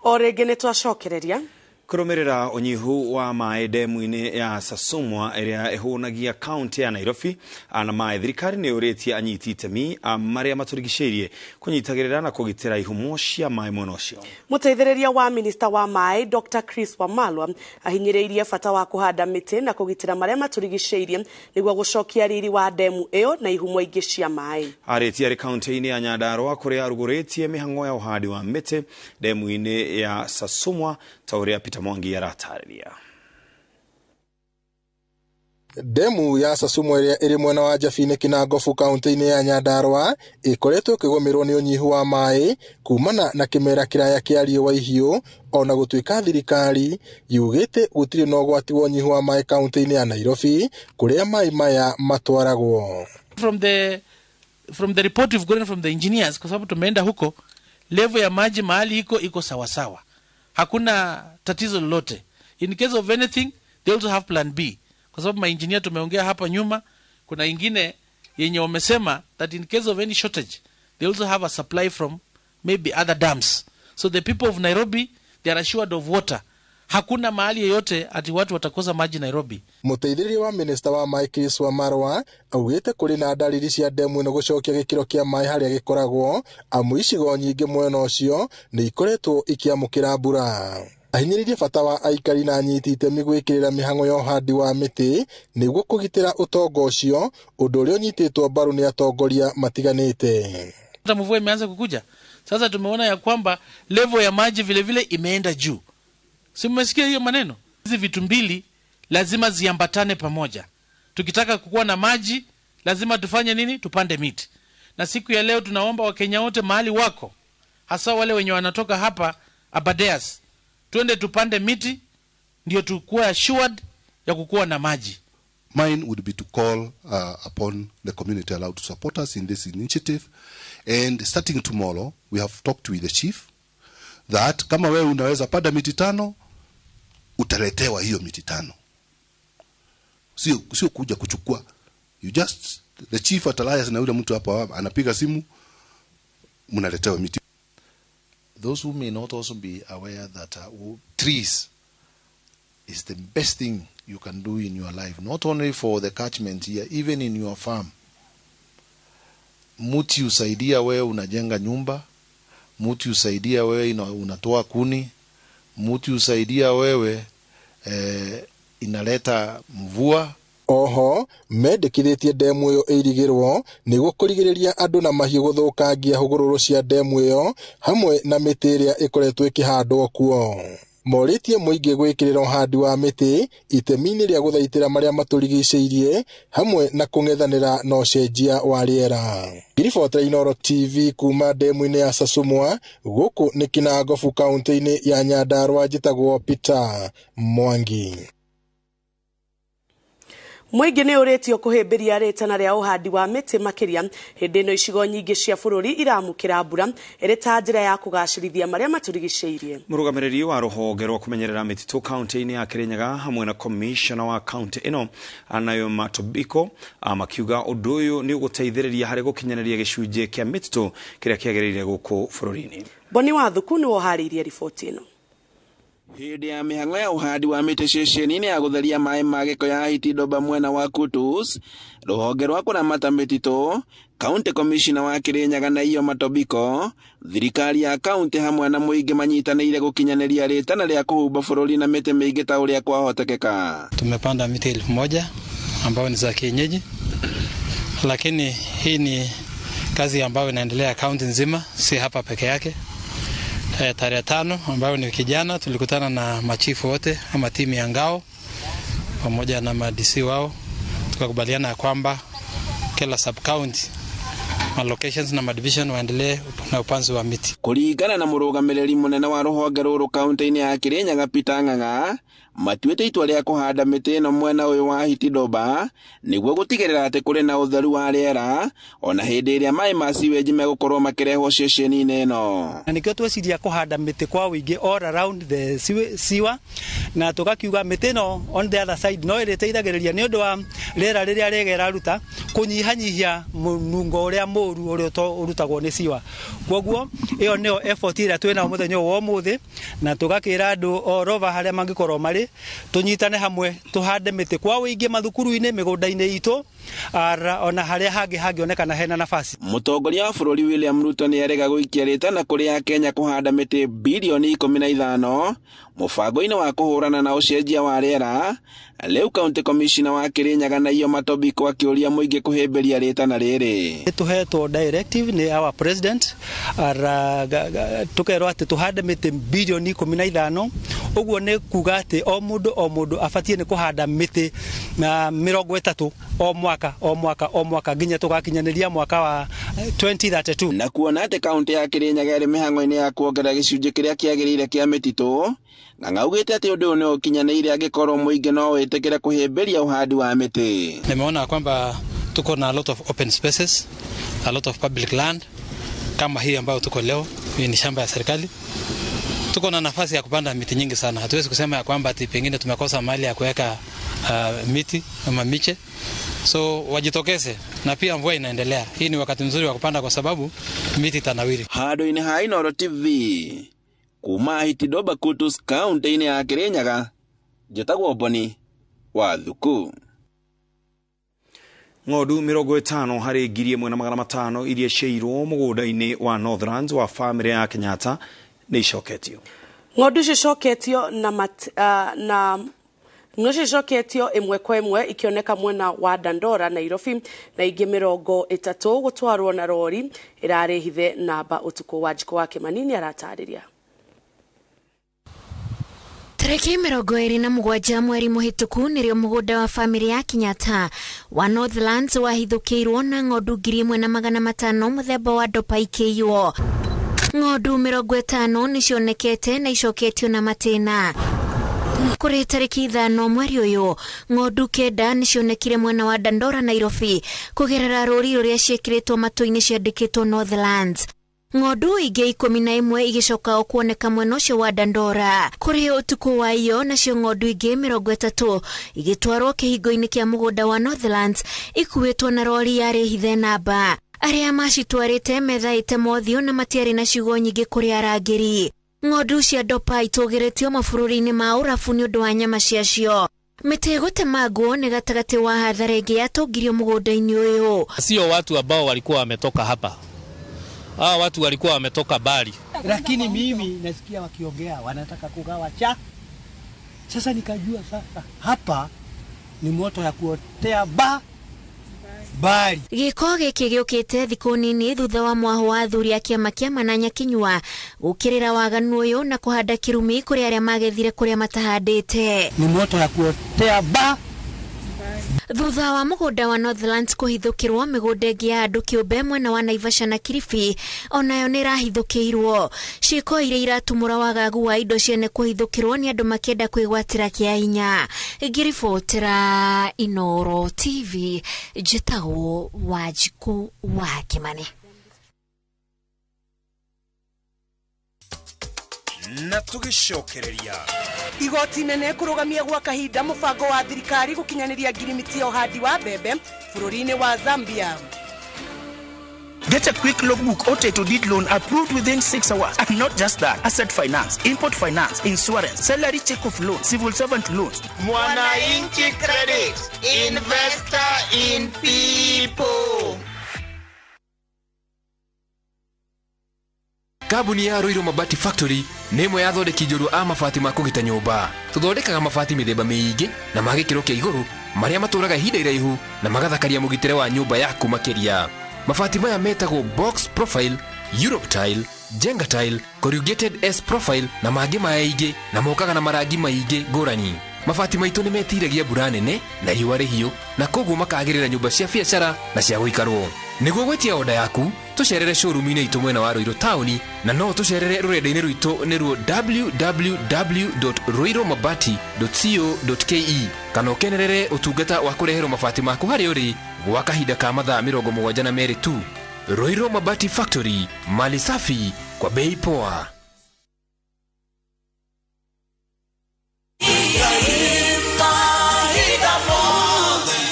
O rĩngĩ nĩ twacokereria Kũrũmĩrĩra ũnyihu wa maĩ ndemu-inĩ ya Sasumwa ĩrĩa ĩhũnagia kaunti ya Nairobi na maĩ, thirikari nĩ yũrĩtie anyiti itemi marĩa matũrigicĩirie kũnyitagĩrĩra na kũgitĩra ihumo cia maĩ mwena ũcio. Mũteithĩrĩria wa minista wa maĩ Dr. Chris Wamalwa ahinyĩrĩirie bata wa kũhanda mĩtĩ na kũgitĩra marĩa matũrigicĩirie nĩguo gũcokia riri wa ndemu ĩyo na ihumo ingĩ cia maĩ. Arĩtie arĩ kaunti-inĩ ya Nyandarua kũrĩa arugũrĩtie mĩhang'o ya ũhandi wa mĩtĩ ndemu-inĩ ya Sasumwa ta ũrĩa Peter Mwangi aratarĩria. Ndemu ya Sasumwa ĩrĩa ĩrĩ mwena wa Njabini Kinangofu kaunti-inĩ ya Nyandarua ĩkoretwo ĩkĩgũmĩrwo nĩ ũnyihu wa maĩ kumana na kĩmera kĩraya kĩa riũa ihiũ, ona gũtuĩka thirikari yugĩte gũtirĩ na ũgwati wa ũnyihu wa maĩ kaunti-inĩ ya Nairobi kũrĩa maĩ maya matwaragwo. From the report we've gotten from the engineers, kwa sababu tumeenda huko, level ya maji mahali iko sawasawa. Hakuna tatizo lolote. In case of anything, they also have plan B. Kwa sababu ma engineer tumeongea hapa nyuma, kuna ingine yenye wamesema that in case of any shortage, they also have a supply from maybe other dams. So the people of Nairobi, they are assured of water. Hakuna mahali yeyote ati watu watakosa maji Nairobi. Mũteithĩrĩria wa minista wa maĩ Chris Wamarwa augĩte kũrĩ na ndariri cia ndemu ĩno gũcokia gĩkĩro kĩa maĩ harĩa gĩkoragwo, amu icigo nyingĩ mwena ũcio nĩ ikoretwo ikĩamũkĩra mbura. Ahinyĩrĩirie bata wa aikari na anyiti itemi gwĩkĩrĩra mĩhang'o ya ũhandi wa mĩtĩ nĩguo kũgitĩra ũtonga ũcio, ũndũ ũrĩa ũnyitĩtwo mbaru nĩ atongoria matiganĩte. Hata mvua imeanza kukuja sasa, tumeona ya kwamba level ya maji vile vile imeenda juu. Si mmesikia hiyo maneno? Hizi vitu mbili lazima ziambatane pamoja. Tukitaka kukuwa na maji lazima tufanye nini? Tupande miti. Na siku ya leo tunaomba Wakenya wote mahali wako, hasa wale wenye wanatoka hapa Aberdares, twende tupande miti ndio tukue assured ya kukuwa na maji. Mine would be to call upon the community allowed to support us in this initiative. And starting tomorrow, we have talked with the chief that kama wewe unaweza panda miti 5, utaletewa hiyo miti 5. Sio kuja kuchukua. You just, the chief at Alliance na yule mtu hapa anapiga simu, mnaletewa miti. Those who may not also be aware that trees It's the best thing you can do in your life, not only for the catchment here, even in your farm. Muti husaidia wewe unajenga nyumba, muti husaidia wewe unatoa kuni, muti husaidia wewe inaleta mvua. Oho mendekithĩtie ndemu ĩyo ĩirigĩrwo nĩguo kũrigĩrĩria andũ na mahiũ gũthũkangia hũgũrũrũ cia ndemu ĩyo hamwe na mĩtĩ ĩrĩa ĩkoretwo ĩkĩhandwo kuo. Morĩtie mũingĩ gwĩkĩrĩra ũhandi wa mĩtĩ itemi-inĩ rĩa gũthaitĩra marĩa matũrigicĩirie hamwe na kũng'ethanĩra na ũcenjia wa rĩera. Ngiribota Inooro TV kuma ndemu-inĩ ya Sasumwa gũkũ nĩ Kinangofu kaunti-inĩ ya Nyandarua, njĩtagwo Peter Mwangi. Mũingĩ nĩ ũrĩtio kũhĩmbĩria rĩtana rĩa ũhandi wa mĩtĩ makĩria hĩndĩ ĩno icigo nyingĩ cia bũrũri iramũkĩra mbura ĩrĩ ta njĩra ya kũgacĩrithia marĩa matũrigicĩirie. Mũrũgamĩrĩri wa rũhonge rwa kũmenyerera mĩtitũ kaunti-inĩ ya Kirinyaga hamwe na komishona wa kaunti ĩno Anayo Matobiko makiuga ũndũ ũyũ nĩ ũgũteithĩrĩria harĩ gũkinyanĩria gĩcunjĩ kĩa mĩtitũ kĩrĩa kĩagĩrĩire gũkũ bũrũri-inĩ. Boni Wathuku nĩwe ũharĩirie riboti ĩno. Hĩndĩ ya mĩhang'o ya ũhandi wa mĩtĩ ceceni-inĩ ya gũtheria maĩ ma gĩko ya Hitidoba mwena wa Kutus, rũhonge rwa kũramata mĩtitũ, County Commissioner wa Kirinyaga na Iyo Matobiko, thirikari ya kaunti hamwe na mũingĩ manyitanĩire gũkinyanĩria rĩtana rĩa kũhumba bũrũri na mĩtĩ mĩingĩ ta ũrĩa kwahotekeka. Tumepanda miti 1000 ambayo ni za kienyeji, lakini hii ni kazi ambayo inaendelea kaunti nzima, si hapa peke yake. Tarehe 5 ambayo ni wiki jana tulikutana na machifu wote ama timu ya ngao pamoja na ma-DC wao, tukakubaliana kwamba kila sub county ma locations na ma division waendelee na upanzi wa miti. Kuringana na mũrũgamĩrĩri mũnene wa rũhonge rũrũ kaunti-inĩ ya Kirinyaga Peter Ng'ang'a, matuĩte itua rĩa kũhanda mĩtĩ ĩno mwena ũyũ wa Hitidoba nĩguo gũtigĩrĩra atĩ kũrĩ na ũtheru wa rĩera ona hĩndĩ ĩrĩa maĩ ma sewage megũkorwo makĩrehwo ceceni-inĩ ĩno. Na nĩkĩo tweciria kũhanda mĩtĩ kwa ũingĩ all around the sewer, na tũgakiuga mĩtĩ ĩno on the other side no ĩrĩteithagĩrĩria nĩ ũndũ wa rĩera rĩrĩa rĩega ĩraruta kũnyihanyihia mũnungo ũrĩa mũũru ũrĩa ũrutagwo nĩ sewer. Kwoguo ĩyo nĩyo effort ĩrĩa twĩnayo mũthenya ũyũ wa ũmũthĩ, na tũgakĩra andũ all over harĩa mangĩkorwo marĩ tũnyitane hamwe tũhande mĩtĩ kwa ũingĩ mathukuru-inĩ, mĩgũnda-inĩ itũ, ona harĩa hangĩ hangĩonekana hena nafasi. Mũtongoria wa bũrũri William Ruto nĩ arega gũikia rĩtana kũrĩ Akenya kũhanda mĩtĩ bilioni 15 mũbango-inĩ wa kũhũrana na ũcenjia wa rĩera. Rĩu County Commissioner wa Kirinyaga na Iyo Matobiko akĩũria mũingĩ kũhĩmbĩria rĩtana rĩrĩ. Tũhetwo directive nĩ our president, tũkerwo atĩ tũhande mĩtĩ bilioni 15, ũguo nĩ kuga atĩ o mũndũ abatiĩ nĩ kũhanda mĩtĩ 30 o mwaka o mwaka o mwaka nginya tũgakinyanĩria mwaka wa 2032. Na kuona atĩ kaunti ya Kirinyaga ĩrĩ mĩhang'o-inĩ ya kuongerera gĩcunjĩ kĩrĩa kĩagĩrĩire kĩa mĩtitũ, Ng'ang'a augĩte atĩ ũndũ ũyũ nĩ ũkinyanĩire angĩkorwo mũingĩ no wĩtĩkĩre kũhĩmbĩria ũhandi wa mĩtĩ. Nimeona kwamba tuko na a lot of open spaces, a lot of public land kama hii ambayo tuko leo, hii ni shamba ya serikali. Tuko na nafasi ya kupanda miti nyingi sana. Hatuwezi kusema ya kwamba ati pengine tumekosa mahali ya kuweka miti ama miche. So wajitokeze, na pia mvua inaendelea. Hii ni wakati mzuri wa kupanda kwa sababu miti itanawiri. Handũ-inĩ ha Inooro TV kuma Hitidoba Kutus kaunti-inĩ ya Kirinyaga, njĩtagwo Boni Wathuku. Ng'ondu 50 harĩ 1500 iria ciairwo mũgũnda-inĩ wa Northlands wa famĩlĩ ya Kenyatta nĩ icoketio. Ng'ondu cicoketio na ng'ondu cicoketio ĩmwe kwa ĩmwe ikĩoneka mwena wa Dandora Nairobi, na ingĩ 30 gũtwarwo na rori ĩrarĩ hithe namba ũtukũ. Wa Njiko wa Kĩmani nĩ aratarĩria. Tarĩki 27 mweri mũhĩtũku nĩrĩo mũgũnda wa famĩlĩ ya Kenyatta wa Northlands wahithũkĩirwo na ng'ondu 1500 mũthemba wa Dopa ikĩiywo. Ng'ondu 50 nĩcionekete na icoketio na matĩna. Kũrĩ tarĩki 5 mweri ũyũ, ng'ondu 9 nĩcionekire mwena wa Dandora Nairobi kũgerera rũri rũrĩa ciĩkĩrĩtwo matũ-inĩ ciandĩkĩtwo Northlands. Ng'ondu ingĩ 11 igĩcoka kuoneka mwena ũcio wa Dandora. Kũrĩ ũtukũ wa iyo, nacio ng'ondu ingĩ 30 igĩtwarwo kĩhingo-inĩ kĩa mũgũnda wa Northlands ikuĩtwo na rori yarĩ hithe namba. Arĩa macitwarĩte methaĩte mothiũ na matiarĩ na ciugo nyingĩ kũrĩ arangĩri. Ng'ondu cia Dorper itũgĩrĩtio mabũrũri-inĩ ma Ũrabu nĩ ũndũ wa nyama ciacio. Mĩtĩ gũtemangwo nĩ gatagatĩ wa hathara ĩngĩ yatũngirio mũgũnda-inĩ ũyũ. Sio watu ambao walikuwa wametoka hapa. Hawa watu walikuwa wametoka mbali. Lakini mimi nasikia wakiongea wanataka kugawa cha. Sasa nikajua sasa hapa ni moto ya kuotea ba bari. Gĩko gĩkĩ gĩũkĩte thikũ nini thutha wa mwaho wa athuri a kĩama kĩa Mananya Kinyua gũkĩrĩra waganu ũyũ na kũhanda kĩrumi kũrĩ arĩa magethire kũrĩa matahandĩte. Ni moto ya kuotea ba. Thutha wa mũgũnda wa Northlands kũhithũkĩrwo, mĩgũnda ĩngĩ ya andũ kĩũmbe mwena wa Naivasha na Kilifi onayo nĩ ĩrahithũkĩirwo. Ciĩko iria iratumũra wagagu wa indo ciene kũhithũkĩrwo nĩ andũ makĩenda kwĩgwatĩra kĩa hinya. Ngĩribotera Inooro TV, njĩtagwo Wanjikũ wa Kĩmani. Na tũgĩcokereria Igoti nene kũrũgamia gwa kahinda mũbango wa thirikari gũkinyanĩria ngirimiti ya ũhandi wa mbembe bũrũri-inĩ wa Zambia. Get a quick logbook or title deed loan approved within 6 hours. And not just that, asset finance, import finance, insurance, salary check off loan, civil servant loans. Mwananchi Credit, investor in people. Kambuni ya Ruiru Mabati Factory nĩ ĩmwe ya athondeki njorua a mabati ma kũgita nyũmba. Tũthondekaga mabati mĩthemba mĩingĩ na ma gĩkĩro kĩa igũrũ marĩa matũraga ihinda iraihu na magathakaria mũgitĩre wa nyũmba yaku makĩria. Mabati maya metagwo box profile, Europe tile, Jenga tile, corrugated S profile na mangĩ maingĩ na mokaga na marangi maingĩ ngũrani. Mabati maitũ nĩ metiragia mbura nene na riũa rĩhiũ na koguo makagĩrĩra nyũmba cia biacara na cia gũikarwo. Nĩguo gwĩtia oda yaku tũcerere showroom-inĩ itũ mwena wa Ruiru taũni na no tũcerere rũrenda-inĩ rwitũ nĩruo www.ruirumabati.co.ke kana ũkenerere ũtungata wa kũreherwo mabati maku harĩa ũrĩ gwa kahinda ka mathaa 72 tu. Ruiru Mabati Factory, mali safi kwa bei poa.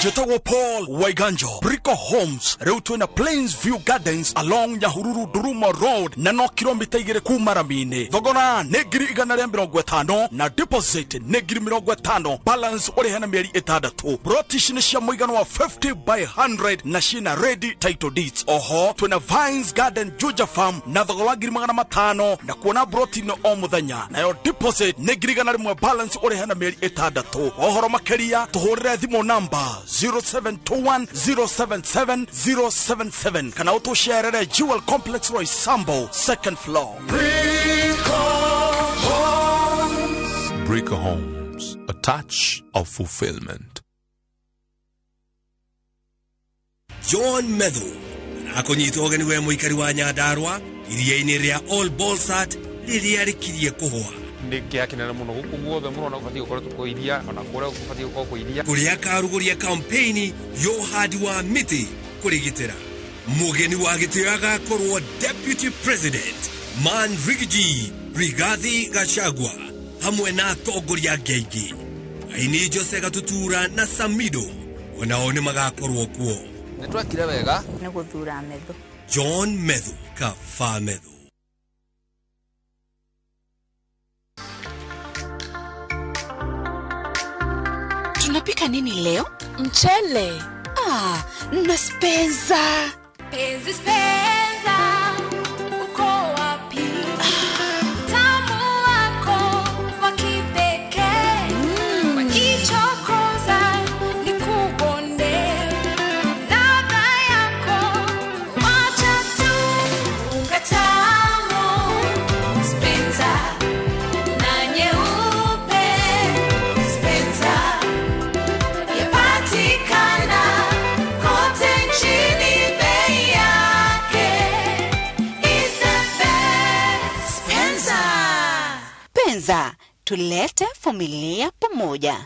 Njĩtagwo Paul Waiganjo, Brico Homes rĩu twĩna Plains View Gardens along Nyahururu Duruma Road na no kilomita 2 kuma rami-inĩ. Thogora nĩ 150,000 na deposit nĩ 50,000, balance ũrĩhe na mĩeri 6. Broti ici nĩ cia mũigana wa 50 by 100 na ciĩna ready title deeds. Oho twĩna Vines Garden Juja Farm na thogora wa 500,000 na kuona broti no o mũthenya, nayo deposit nĩ 100,000, balance ũrĩhe na mĩeri 6. Ũhoro makĩria tũhũrĩre thimũ namba 0721 077 077 kana ũtũcerere Jewel Complex Roysambu second floor. Brico Homes, a touch of fulfillment. John Methu akũnyitwo ũgeni we mũikari wa Nyandarua iria-inĩ rĩa All Bolsat rĩrĩa rĩkirie kũhũa. Nĩ kĩeha kĩnene mũno gũkũ guothe mũrona gũbatiĩ gũkorwo tũkũ iria ona kũrĩa gũbatiĩ gũkorwo kwĩ iria. Kũrĩa akarugũria kampeni ya ũhandi wa mĩtĩ kũrĩgitĩra. Mũgeni wa gĩtĩo agakorwo Deputy President Man Rigiji Rigathi Gachagua hamwe na atongoria angĩ aingĩ. Aini Jose Gatutura na Samido onao nĩ magakorwo kuo. Nĩ twekire wega nĩ gũthura Methu. John Methu, Kaba Methu. Tunapika nini leo? Mchele. Ah, na spenza. Penzi spenza, uko wapi? Tamu wako wa kipekee. Wakichokoza nikubonde. Ladha yako wacha tu. Unga tamu spenza na nyeupe spenza. Yapatikana kote nchini, bei yake is the best. Spenza. Penza, tulete familia pamoja.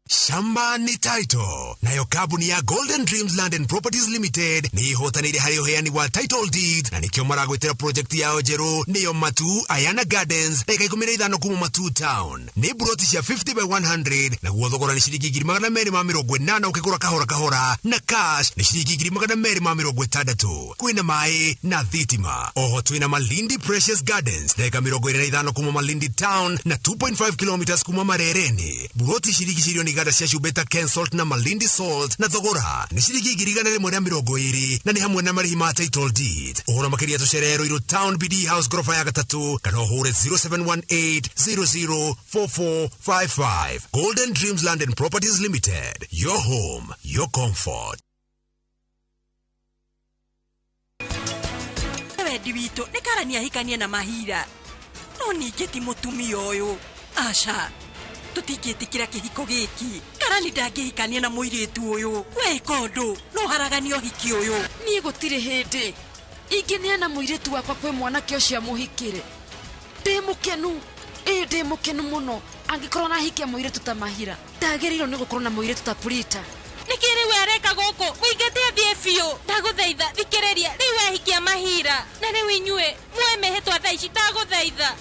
Shamba ni title nayo kambuni ya Golden Dreams Land and Properties Limited nĩ ihotanĩire harĩ ũheani wa title deeds na nĩkĩo maragwĩtĩra project yao njerũ nĩyo Matu Ayana Gardens ndagĩka 15 kuma Matu Town. Nĩ buroti cia 50 by 100 naguo thogora nĩ ciringi 280,000 ũkĩgũra kahora kahora na cash nĩ ciringi 260,000. Kwĩna maĩ na thitima. Oho twĩna Malindi Precious Gardens ndagĩka 25 kuma Malindi Town na 2.5 kilometers kuma Marereni. Buroti cirigicĩirio nĩ iganda cia cumbĩ ta Kensalt na Malindi Salt na thogora nĩ ciringi 120,000 na nĩ hamwe na marĩhi ma title deed. Ũhoro makĩria tũcerere Ruiru Town BD House ngoroba ya gatatũ kana ũhũre 0718 004455. Golden Dreams Land and Properties Limited, your home, your comfort. Wendi witũ nĩ karani ahikanie na Mahira no ningĩ ti mũtumia ũyũ aca tũtingĩtĩkĩra kĩhiko gĩkĩ. Karani ndangĩhikania na mũirĩtu ũyũ weka ũndũ no haraganie ũhiki ũyũ. Niĩ gũtirĩ hĩndĩ ingĩneana mũirĩtu wakwa kwĩ mwanake ũcio amũhikĩre. Ndĩ mũkenu, ĩĩ ndĩ mũkenu mũno angĩkorwo nahikia mũirĩtu ta Mahira. Ndagĩrĩirwo nĩ gũkorwo na mũirĩtu ta Prita. Nĩkĩ rĩu areka gũkũ? Mũingate athiĩ biũ. Ndagũthaitha thikĩrĩria, rĩu ahikia Mahira na rĩu inyuĩ muoe mĩhĩtwa thaa ici, ndagũthaitha.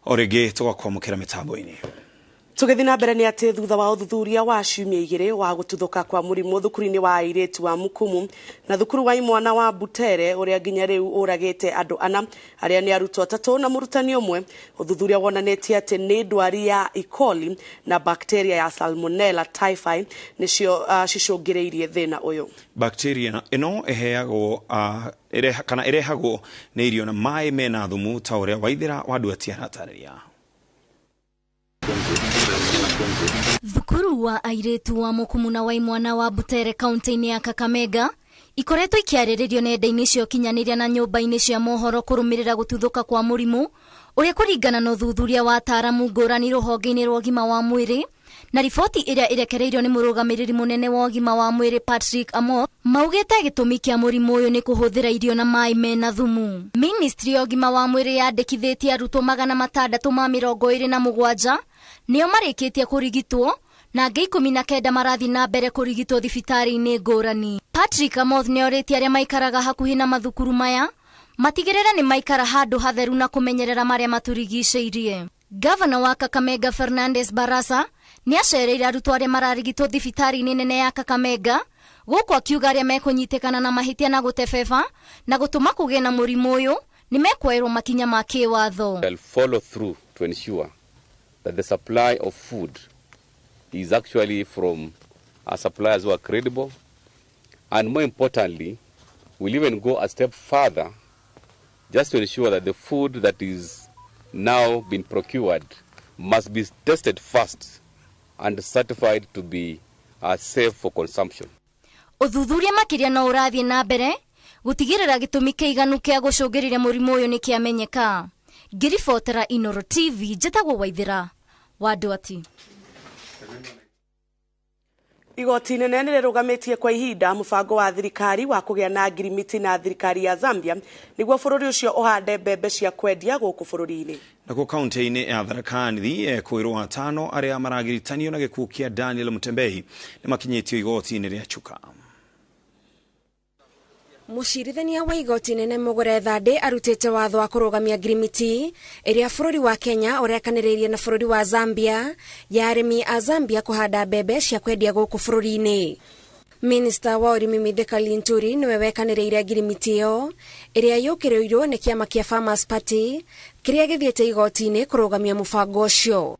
O rĩngĩ tũgakwamũkĩra mĩtambo-inĩ. Tũgĩthiĩ na mbere nĩ atĩ thutha wa ũthuthuria wa ciumia igĩrĩ wa gũtuthũka kwa mũrimũ thukuru-inĩ wa airĩtu wa Mukumu na thukuru wa imwana wa Butere ũrĩa nginya rĩu ũragĩte andũ ana arĩa nĩ arutwo atatũ na mũrutani ũmwe, ũthuthuria wonanĩtie atĩ nĩ ndwari ya E. coli na bacteria ya Salmonella typhi nĩcio cicũngĩrĩirie thĩna ũyũ. Bacteria ĩno ĩheagwo kana ĩrehagwo nĩ irio na maĩ mena thumu ta ũrĩa Waithĩra wa Nduati aratarĩria. Thukuru wa airĩtu wa Mukumu na wa imwana wa Butere kaunti-inĩ ya Kakamega ikoretwo ikĩarĩrĩrio nenda-inĩ cia ũkinyanĩria na nyũmba-inĩ cia mohoro kũrũmĩrĩra gũtuthũka kwa mũrimũ ũrĩa kũringana na ũthuthuria wa ataaramu ngũrani rũhonge-inĩ rwa ũgima wa mwĩrĩ na riboti ĩrĩa ĩrekereirio nĩ mũrũgamĩrĩri mũnene wa ũgima wa mwĩrĩ Patrick Amoth maugĩte gĩtũmi kĩa mũrimũ ũyũ nĩ kũhũthĩra irio na maĩ mena thumu. Ministry ya ũgima wa mwĩrĩ yandĩkithĩtie arutwo 627 nĩo marĩkĩtie kũrigitwo na angĩ 19 marathiĩ na mbere kũrigitwo thibitarĩ-inĩ ngũrani. Patrick Amoth nĩorĩtie arĩa maikaraga hakuhĩ na mathukuru maya matigĩrĩre nĩ maikara handũ hatheru na kũmenyerera marĩa matũrigicĩirie. Gavana wa Kakamega Fernandes Barasa nĩacereire arutwo arĩa mararigitwo thibitarĩ-inĩ nene ya Kakamega gũkũ akiuga arĩa mekũnyitĩkana na mahĩtia na gũtebeba na gũtũma kũgĩe na mũrimũ ũyũ nĩ mekuoerwo makinya ma kĩwatho. I'll follow through to ensure that the supply of food is actually from our suppliers who are credible, and more importantly, we'll even go a step further just to ensure that the food that is now been procured must be tested first and certified to be safe for consumption. Ũthuthuria makĩria no ũrathiĩ na mbere gũtigĩrĩra gĩtũmi kĩiganu kĩa gũcũngĩrĩria mũrimũ ũyũ nĩ kĩamenyeka. Ngĩribotera Inoro TV njĩtagwo Waithĩra wa Nduati. Igoti inene nĩ rĩrũgamĩtie kwa ihinda mũbango wa thirikari wa kũgĩa na ngirimiti na thirikari ya Zambia nĩguo bũrũri ũcio ũhande mbembe cia kwendia gũkũ bũrũri-inĩ. Nakuo kaunti-inĩ ya Tharaka Nithi ekũĩrwo atano arĩa maragiritanio na gĩkuũ kĩa Daniel Mutembei nĩ makinyĩtio igoti-inĩ rĩa Chuka. Mũcirithania wa igoti nene Mugure Thande arutĩte watho wa kũrũgamia ngirimiti ĩrĩa bũrũri wa Kenya ũrekanĩrĩirie na bũrũri wa Zambia ya arĩmi a Zambia kũhanda mbembe cia kwendia gũkũ bũrũri-inĩ. Minista wa ũrĩmi Mithika Linturi nĩwe wekanĩrĩire ngirimiti ĩyo ĩrĩa yũkĩrĩirwo nĩ kĩama kĩa Farmers Party kĩrĩa gĩthiĩte igoti-inĩ kũrũgamia mũbango ũcio.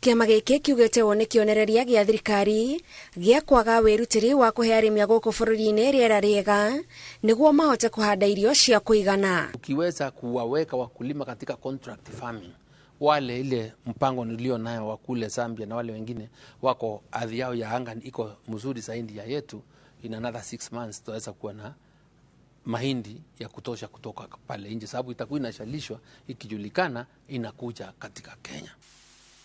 Kĩama gĩkĩ kiugĩte ũũ nĩ kĩonereria gĩa thirikari gĩa kwaga wĩrutĩri wa kũhe arĩmi a gũkũ bũrũri-inĩ rĩera rĩega nĩguo mahote kũhanda irio cia kũigana. Ukiweza kuwaweka wakulima katika contract farming, wale ile mpango nilio nayo wa kule Zambia na wale wengine wako ardhi yao ya anga iko mzuri zaidi ya yetu, in another 6 months tutaweza kuwa na mahindi ya kutosha kutoka pale nje, sababu itakuwa inashalishwa ikijulikana inakuja katika Kenya.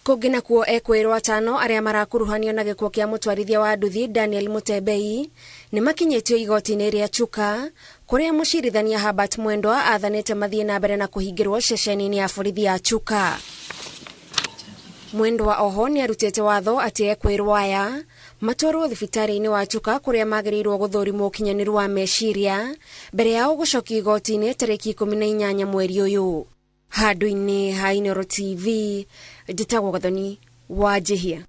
Kũngĩ nakuo ekwĩrwo atano arĩa marakuruhanio na gĩkuũ kĩa mũtwarithia wa nduthi Daniel Mutembei nĩ makinyĩtio igoti-inĩ rĩa Chuka kũrĩa mũcirithania Herbert Mwendwa athanĩte mathiĩ na mbere na kũhingĩrwo ceceni-inĩ ya borithi ya Chuka. Mwendwa oho nĩ arutĩte watho atĩ ekwĩrwo aya matwarwo thibitarĩ-inĩ wa Chuka kũrĩa magĩrĩirwo gũthũrimwo ũkinyanĩru wa meciria mbere yao gũcokio igoti-inĩ tarĩki 18 mweri ũyũ. Handũ-inĩ ha Inooro TV, njĩtagwo Gathoni wa Njihia.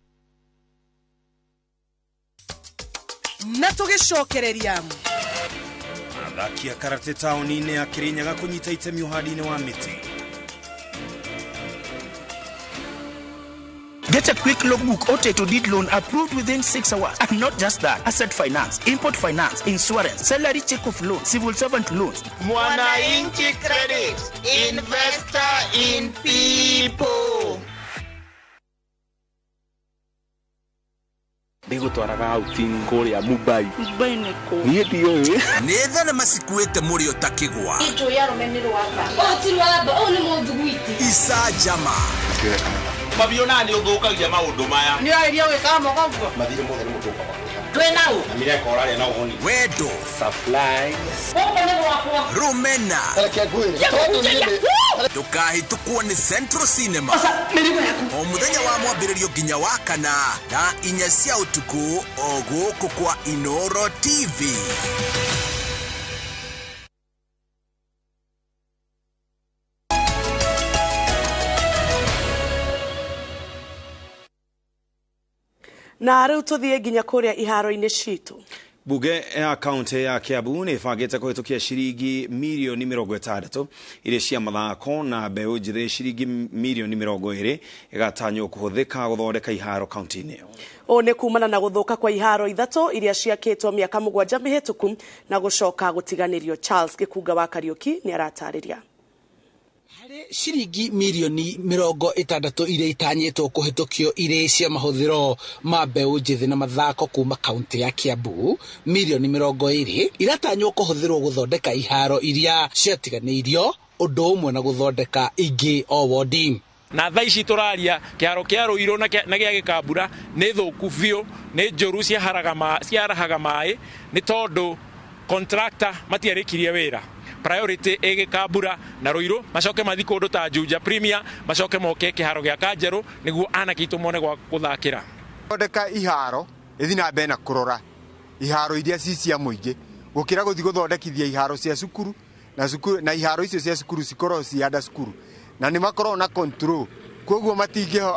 Na tũgĩcokereria athaki a karate taũni-inĩ ya Kirinyaga kũnyita itemi ũhandi-inĩ wa mĩtĩ. Get a quick logbook or title deed loan approved within 6 hours. And not just that, asset finance, import finance, insurance, salary check of loan, civil servant loans. Mwananchi Credit, investor in people. Ndigũtwaraga outing kũrĩa Mumbai. Mumbai nĩ kũ? Niĩ ndiũĩ. Nĩ thenema cikuĩte mũrĩo ta kĩgwa. Njũĩ arũme nĩ rwamba. Ũũ ti rwamba, ũũ nĩ mũthuguiti. Icanjama. Mabio na nĩ ũthũkagia maũndũ maya. Nĩ ũrarĩria gwĩkaga moko ũguo? Mathirĩ mothe nĩ mũtũka wa. Twĩ na ũ? Na mireka ũrarĩa na ũhũni. Wendo. Supplies. Gũkũ nĩ gwakwa. Rũmena. Reke ngwĩre. Tondũ niĩ ndĩ- Ndũkahĩtũkwo nĩ Central Cinema. Mĩrigo yaku. O mũthenya wa mwambĩrĩrio nginya wa kana thaa 4 cia ũtukũ o gũkũ kwa Inooro TV. Na rĩu tũthiĩ nginya kũrĩa iharo-inĩ citũ. Bunge ya kaunti ya Kiambu nĩ ĩbangĩte kũhĩtũkia ciringi mirioni 60 iria cia mathako na mbeũ njĩthĩ ciringi mirioni 20 ĩgatanywo kũhũthĩka gũthondeka iharo kaunti-inĩ ĩyo. Ũũ nĩ kumana na gũthũka kwa iharo 3 iria ciakĩtwo mĩaka 7 mĩhĩtũku na gũcoka gũtiganĩrio. Charles Gĩkunga wa Kariũki nĩ aratarĩria. Ciringi mirioni 60 iria itanyĩtwo kũhĩtũkio irĩ cia mahũthĩro ma mbeũ njĩthĩ na mathako kuma kaunti ya Kiambu, mirioni 20 iratanywo kũhũthĩrwo gũthondeka iharo iria ciatiganĩirio ũndũ ũmwe na gũthondeka ingĩ o wodi. Na thaa ici tũraria kĩharo kĩa Rũirũ na gĩa Gĩkambura nĩ thũku biũ, nĩ njũru, ciarahaga maĩ nĩ tondũ contractor matiarĩkirie wĩra. Priority ĩgĩkambura na Rũirũ macoke mathi kũndũ ta Juja Premier, macoke moke kĩharo gĩa Kanjerũ nĩguo anake aitũ mone gwa gũthakĩra. Thondeka iharo ĩthi na mbere na kũrora iharo iria ci cia mũingĩ gũkĩra gũthiĩ gũthondekithia iharo cia cukuru na cukuru, na iharo icio cia cukuru cikorwo ci anda cukuru na nĩ makoragwo na control, koguo matingĩho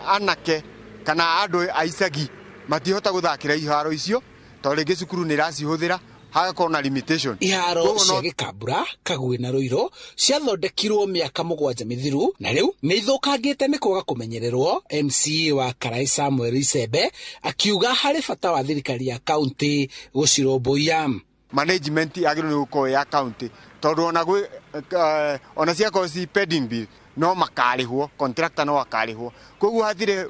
anake kana andũ a icagi matihota gũthakĩra iharo icio tondũ rĩngĩ cukuru nĩ ĩracihũthĩra hagakorwo na limitation. Iharo cia Gĩkambura, Kagwĩ na Rũirũ ciathondekirwo mĩaka 7 mĩthiru na rĩu nĩ ithũkangĩte nĩ kwaga kũmenyererwo. MCA wa Karai Samuel Icembe akiuga harĩ bata wa thirikari ya kaunti gũcirũmbũiya. Management yagĩrĩirwo nĩ gũkorwo ya kaunti tondũ ona gwĩ ona ciakorwo ci pending bill no makarĩhwo, contractor no akarĩhwo, koguo hatirĩ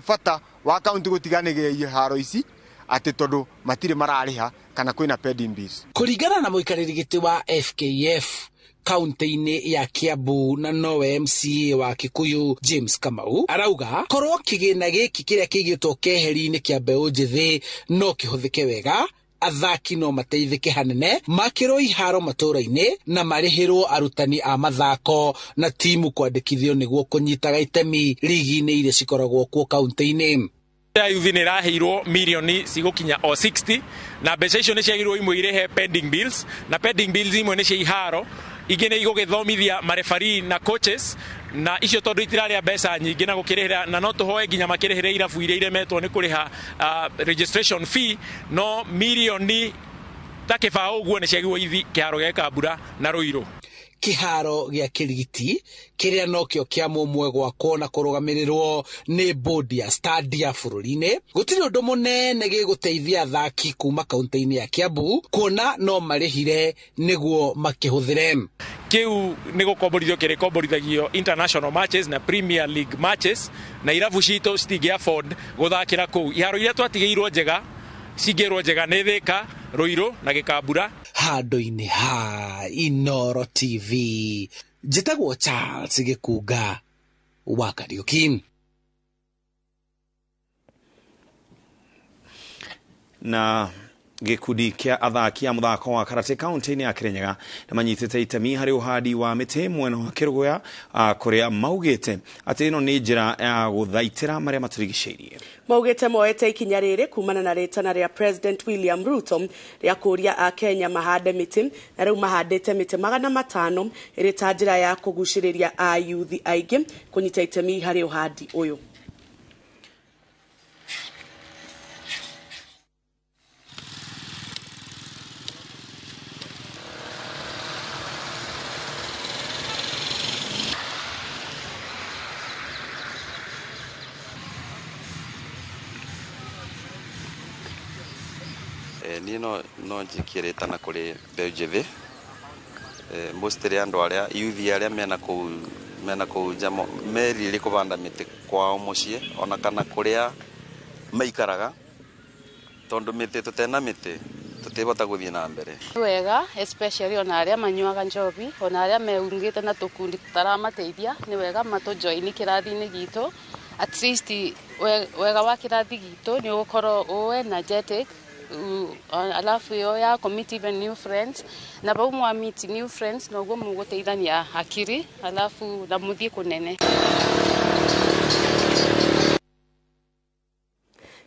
bata wa kaunti gũtiganĩria iharo ici atĩ tondũ matirĩ mararĩha kana kwĩna pending bills. Kũringana na mũikarĩri gĩtĩ wa FKF kaunti-inĩ ya Kiambu na nowe MCA wa Kikuyu James Kamau arauga korwo kĩgĩna gĩkĩ kĩrĩa kĩigĩtwo keheri-inĩ kĩa mbeũ njĩthĩ no kĩhũthĩke wega, athaki no mateithĩke hanene, makĩrwo iharo matũũra-inĩ na marĩhĩrwo arutani a mathako na timu kwandĩkithio nĩguo kũnyitaga itemi rigi-inĩ iria cikoragwo kuo kaunti-inĩ. Ya yuthi nĩ ĩraheirwo mirioni cigũkinya o 60 na mbeca icio nĩ ciagĩrĩirwo imwe irĩhe pending bills, na pending bills imwe nĩ cia iharo, ingĩ nĩ igũgĩthomithia marefari na coaches, na icio tondũ itirarĩa mbeca nyingĩ na gũkĩrĩhĩra, na no tũhoe nginya makĩrĩhĩre irabu iria iremetwo nĩ kũrĩha registration fee, no mirioni ta kĩbaũ ũguo nĩ ciagĩrĩirwo ithi kĩharo gĩa Gĩkambura na Rũirũ. Kĩharo gĩa Kĩrigiti kĩrĩa nokĩo kĩa mũmwe gwakwo na kũrũgamĩrĩrwo nĩ bodi ya Stadia bũrũri-inĩ gũtirĩ ũndũ mũnene gĩgũteithia athaki kuma kaunti-inĩ ya Kiambu kuona no marĩhire nĩguo makĩhũthĩre. Kĩu nĩ gũkomborithio kĩrĩkomborithagio international matches na Premier League matches, na irabu citũ citingĩ afford gũthakĩra kũu. Iharo iria twatigĩirwo njega cingĩrwo njega nĩ Thĩka, Rũirũ na Gĩkambura. Handũ-inĩ ha Inooro TV, njĩtagwo Charles Gĩkunga wa Kariũki. Na gikundi kia athaki a muthako wa karate kaunti-inĩ ya Kirinyaga nĩ manyitĩte itemi harĩ ũhandi wa mĩtĩ mwena wa Kĩrũgũya kũrĩa maugĩte atĩ ĩno nĩ njĩra ya gũthaitĩra marĩa matũrigicĩirie. Maugĩte moete ikinya rĩrĩ kumana na rĩtana rĩa President William Ruto rĩa kũũria Akenya mahande mĩtĩ, na rĩu mahandĩte mĩtĩ 500 ĩrĩ ta njĩra ya kũgucĩrĩria ayuthi aingĩ kũnyita itemi harĩ ũhandi ũyũ. Niĩ no njikie rĩtana kũrĩ mbeũ njĩthĩ, mostly andũ arĩa yuthi arĩa mena kũu nja merirĩrie kũbanda mĩtĩ kwao mũciĩ ona kana kũrĩa maikaraga, tondũ mĩtĩ tũtena mĩtĩ tũtihota gũthiĩ na mbere. Wega especially ona arĩa manyuaga njobi, ona arĩa meungĩte na tũkundi tũtaramateithia, nĩ wega matũjoini kĩrathi-inĩ gitũ. At least wega wa kĩrathi gitũ nĩ ũgũkorwo ũ energetic, alafu yo ya commit even new friends, na bau mwa meet new friends noguo mũgũteithania hakiri, alafu na mũthiĩ kũnene.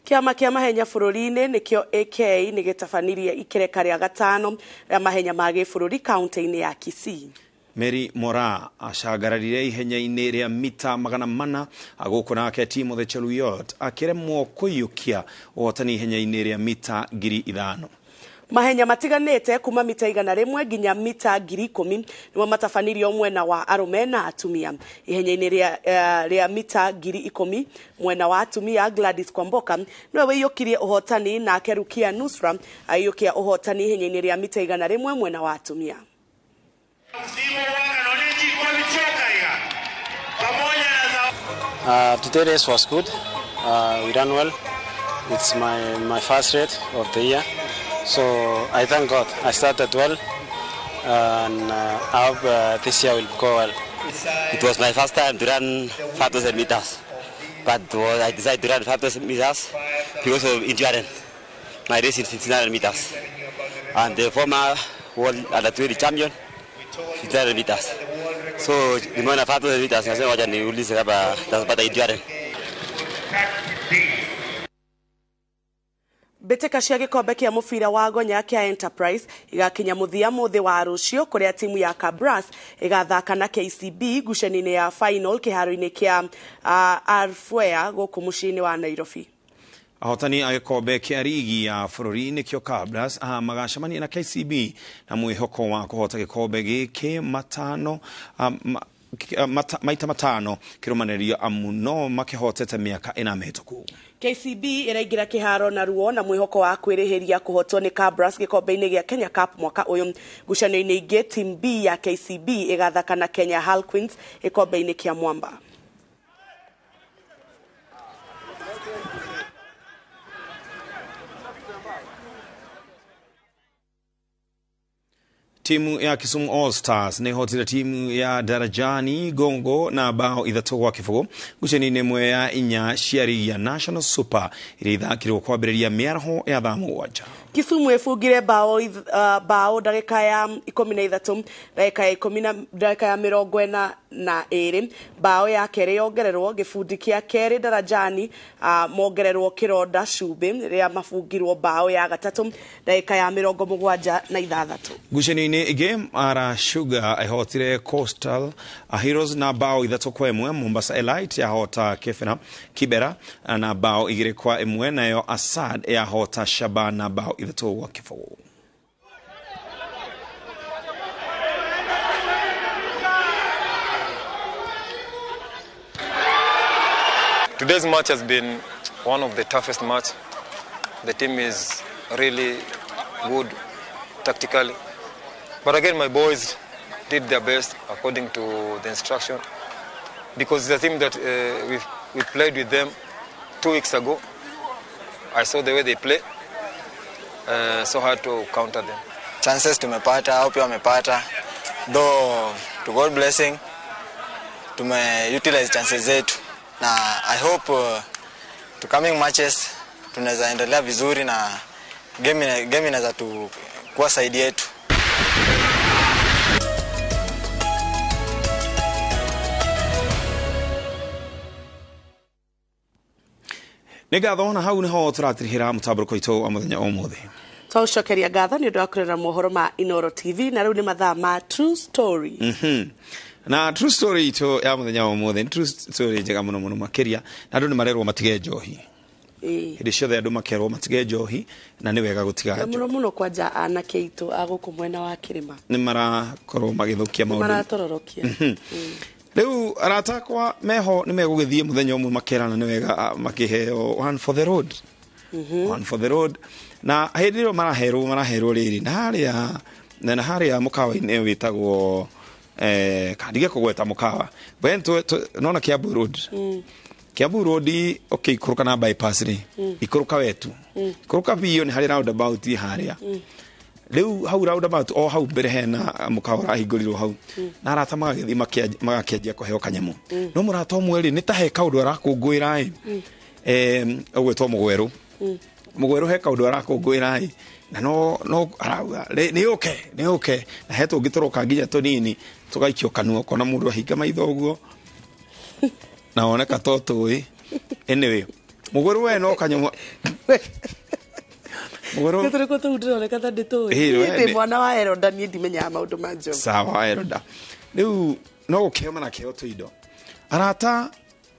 Kĩama kĩa mahenya bũrũri-inĩ nĩkĩo AK nĩ gĩtabanirie ikereka rĩa gatano rĩa mahenya ma gĩbũrũri kaunti-inĩ ya Kisii. Mary Mora acangararire ihenya-inĩ rĩa mita 400 gũkũ nake Timothy Cheluyot akĩremwo kũiyũkia ũhotani ihenya-inĩ rĩa mita 5000. Mahenya matiganĩte kuma mita 100 nginya mita 10,000 nĩmo matabanirio mwena wa arũme na atumia. Ihenya-inĩ rĩa mita 10,000 mwena wa atumia Gladys Kwamboka nĩwe wĩiyũkirie ũhotani, nake Rukia Nusra aiyũkia ũhotani ihenya-inĩ rĩa mita 100 mwena wa atumia. Today's race was good. We ran well. It's my first race of the year, so I thank God. I started well, and I hope this year will go well. It was my first time to run 5,000 meters, but I decided to run 5,000 meters because of endurance. My race is 1,500 meters, and the former world under-20 champion 1,500 meters. So nimeona 5,000 meters, nasema wacha niulize kama nitapata endurance. Mbĩtĩka cia gĩkombe kĩa mũbira wa gonya kĩa Enterprise igakinya mũthia mũthĩ wa rũciũ kũrĩa timu ya Kabras ĩgathaka na KCB ngucanio-inĩ ya final kĩharo-inĩ kĩa Alfwea gũkũ mũciĩ-inĩ wa Nairobi. Ahotani a gĩkombe kĩa rigi ya bũrũri nĩkĩo Kabras magacemania na KCB na mwĩhoko wa kũhota gĩkombe gĩkĩ maita matano kĩrũmanĩrĩrio amu no makĩhotete mĩaka ĩna mĩhĩtũku. KCB ĩraingĩra kĩharo na ruo na mwĩhoko wa kwĩrĩhĩria kũhotwo nĩ Kabras gĩkombe-inĩ gĩa Kenya Cup mwaka ũyũ. Ngucanio-inĩ ingĩ, team B ya KCB ĩgathaka na Kenya Harlequins gĩkombe-inĩ kĩa Mwamba. Timu ya Kisumu All Stars nĩ hotire timu ya Darajani Gongo na bao 3-0 ngucanio-inĩ ĩmwe ya 4 cia rigi ya National Super iria ithakirwo kwambĩrĩria mĩaraho ya thaa 7. Kisumu ĩbungire bao ndagĩka ya 13, ndagĩka ya 42, bao ya kerĩ yongererwo gĩbundi kĩa kerĩ Darajani mongererwo kĩronda cumbĩ rĩrĩa mabungirwo bao ya gatatũ ndagĩka ya 76. Ngucanio-inĩ ĩngĩ, Mara Sugar ĩhotire Coastal Heroes na bao 3-1, Mombasa Elite yahota Kibera na bao 2-1, nayo Asad yahota Shaban na bao 3-0. Today's match has been one of the toughest match. The team is really good tactically. But again, my boys did their best according to the instruction, because the team that we played with them 2 weeks ago, I saw the way they play, so hard to counter them. Chances tumepata au pia wamepata, though to God blessing tume utilize chances zetu, na I hope to coming matches tunaweza endelea vizuri na Game inaweza tu kuwa side yetu. Nĩ ngatho na hau nĩho tũratirihĩra mũtambũrũko witũ wa mũthenya ũmũthĩ. Twaũcokeria ngatho nĩ ũndũ wa kũrora mohoro ma Inooro TV, na rĩu nĩ mathaa ma True Story. Na true story itũ ya mũthenya wa ũmũthĩ nĩ true story njega mũno mũno makĩria, na andũ nĩ marerwo matige njohi. Hĩndĩ ciothe andũ makerwo matige njohi, na nĩ wega gũtiga njohi. Mũno mũno kwanja anake aitũ a gũkũ mwena wa kĩrĩma. Nĩ marakorwo magĩthũkia maũndũ. Maratororokia. Rĩu arata akwa meho nĩ megũgĩthiĩ mũthenya ũmwe makerana nĩ wega makĩheo one for the road. One for the road. Na hĩndĩ ĩyo maraherwo rĩrĩ na harĩa mũkawa-inĩ wĩtagwo kandige kũgweta mũkawa. Nona Kiambu Road. Kiambu Road okay, ikũrũka na bypass rĩ. Ikũrũka wetu. Ikũrũka biũ nĩ harĩ roundabout harĩa. Rĩu hau roundabout o hau mbere hena mũkawa ũrahingũrirwo hau. Na arata magagĩthiĩ magakĩanjia kũheo kanyamũ. No mũrata ũmwe rĩ nĩ ta he kaũndũ arakũngũĩra ĩ. Ũgwĩtwo Mũgwerũ. Mũgwerũ he kaũndũ arakũngũĩra ĩ. Na no arauga nĩ ũke na he tũngĩ tũroka nginya tũnini tũgaikio kanua ũkona mũndũ ahinga maitho ũguo na woneka to tũĩ. Anyway, Mũgwerũ we no kanyamũ. Mũgwerũ nĩ tũrĩkũ tũu ndĩroneka ta ndĩtũĩ. Ndĩ mwana wa Eroda, niĩ ndimenyaga maũndũ ma njohi. Sawa Eroda. Rĩu no gũkĩheo marakĩheo tũindo. Arata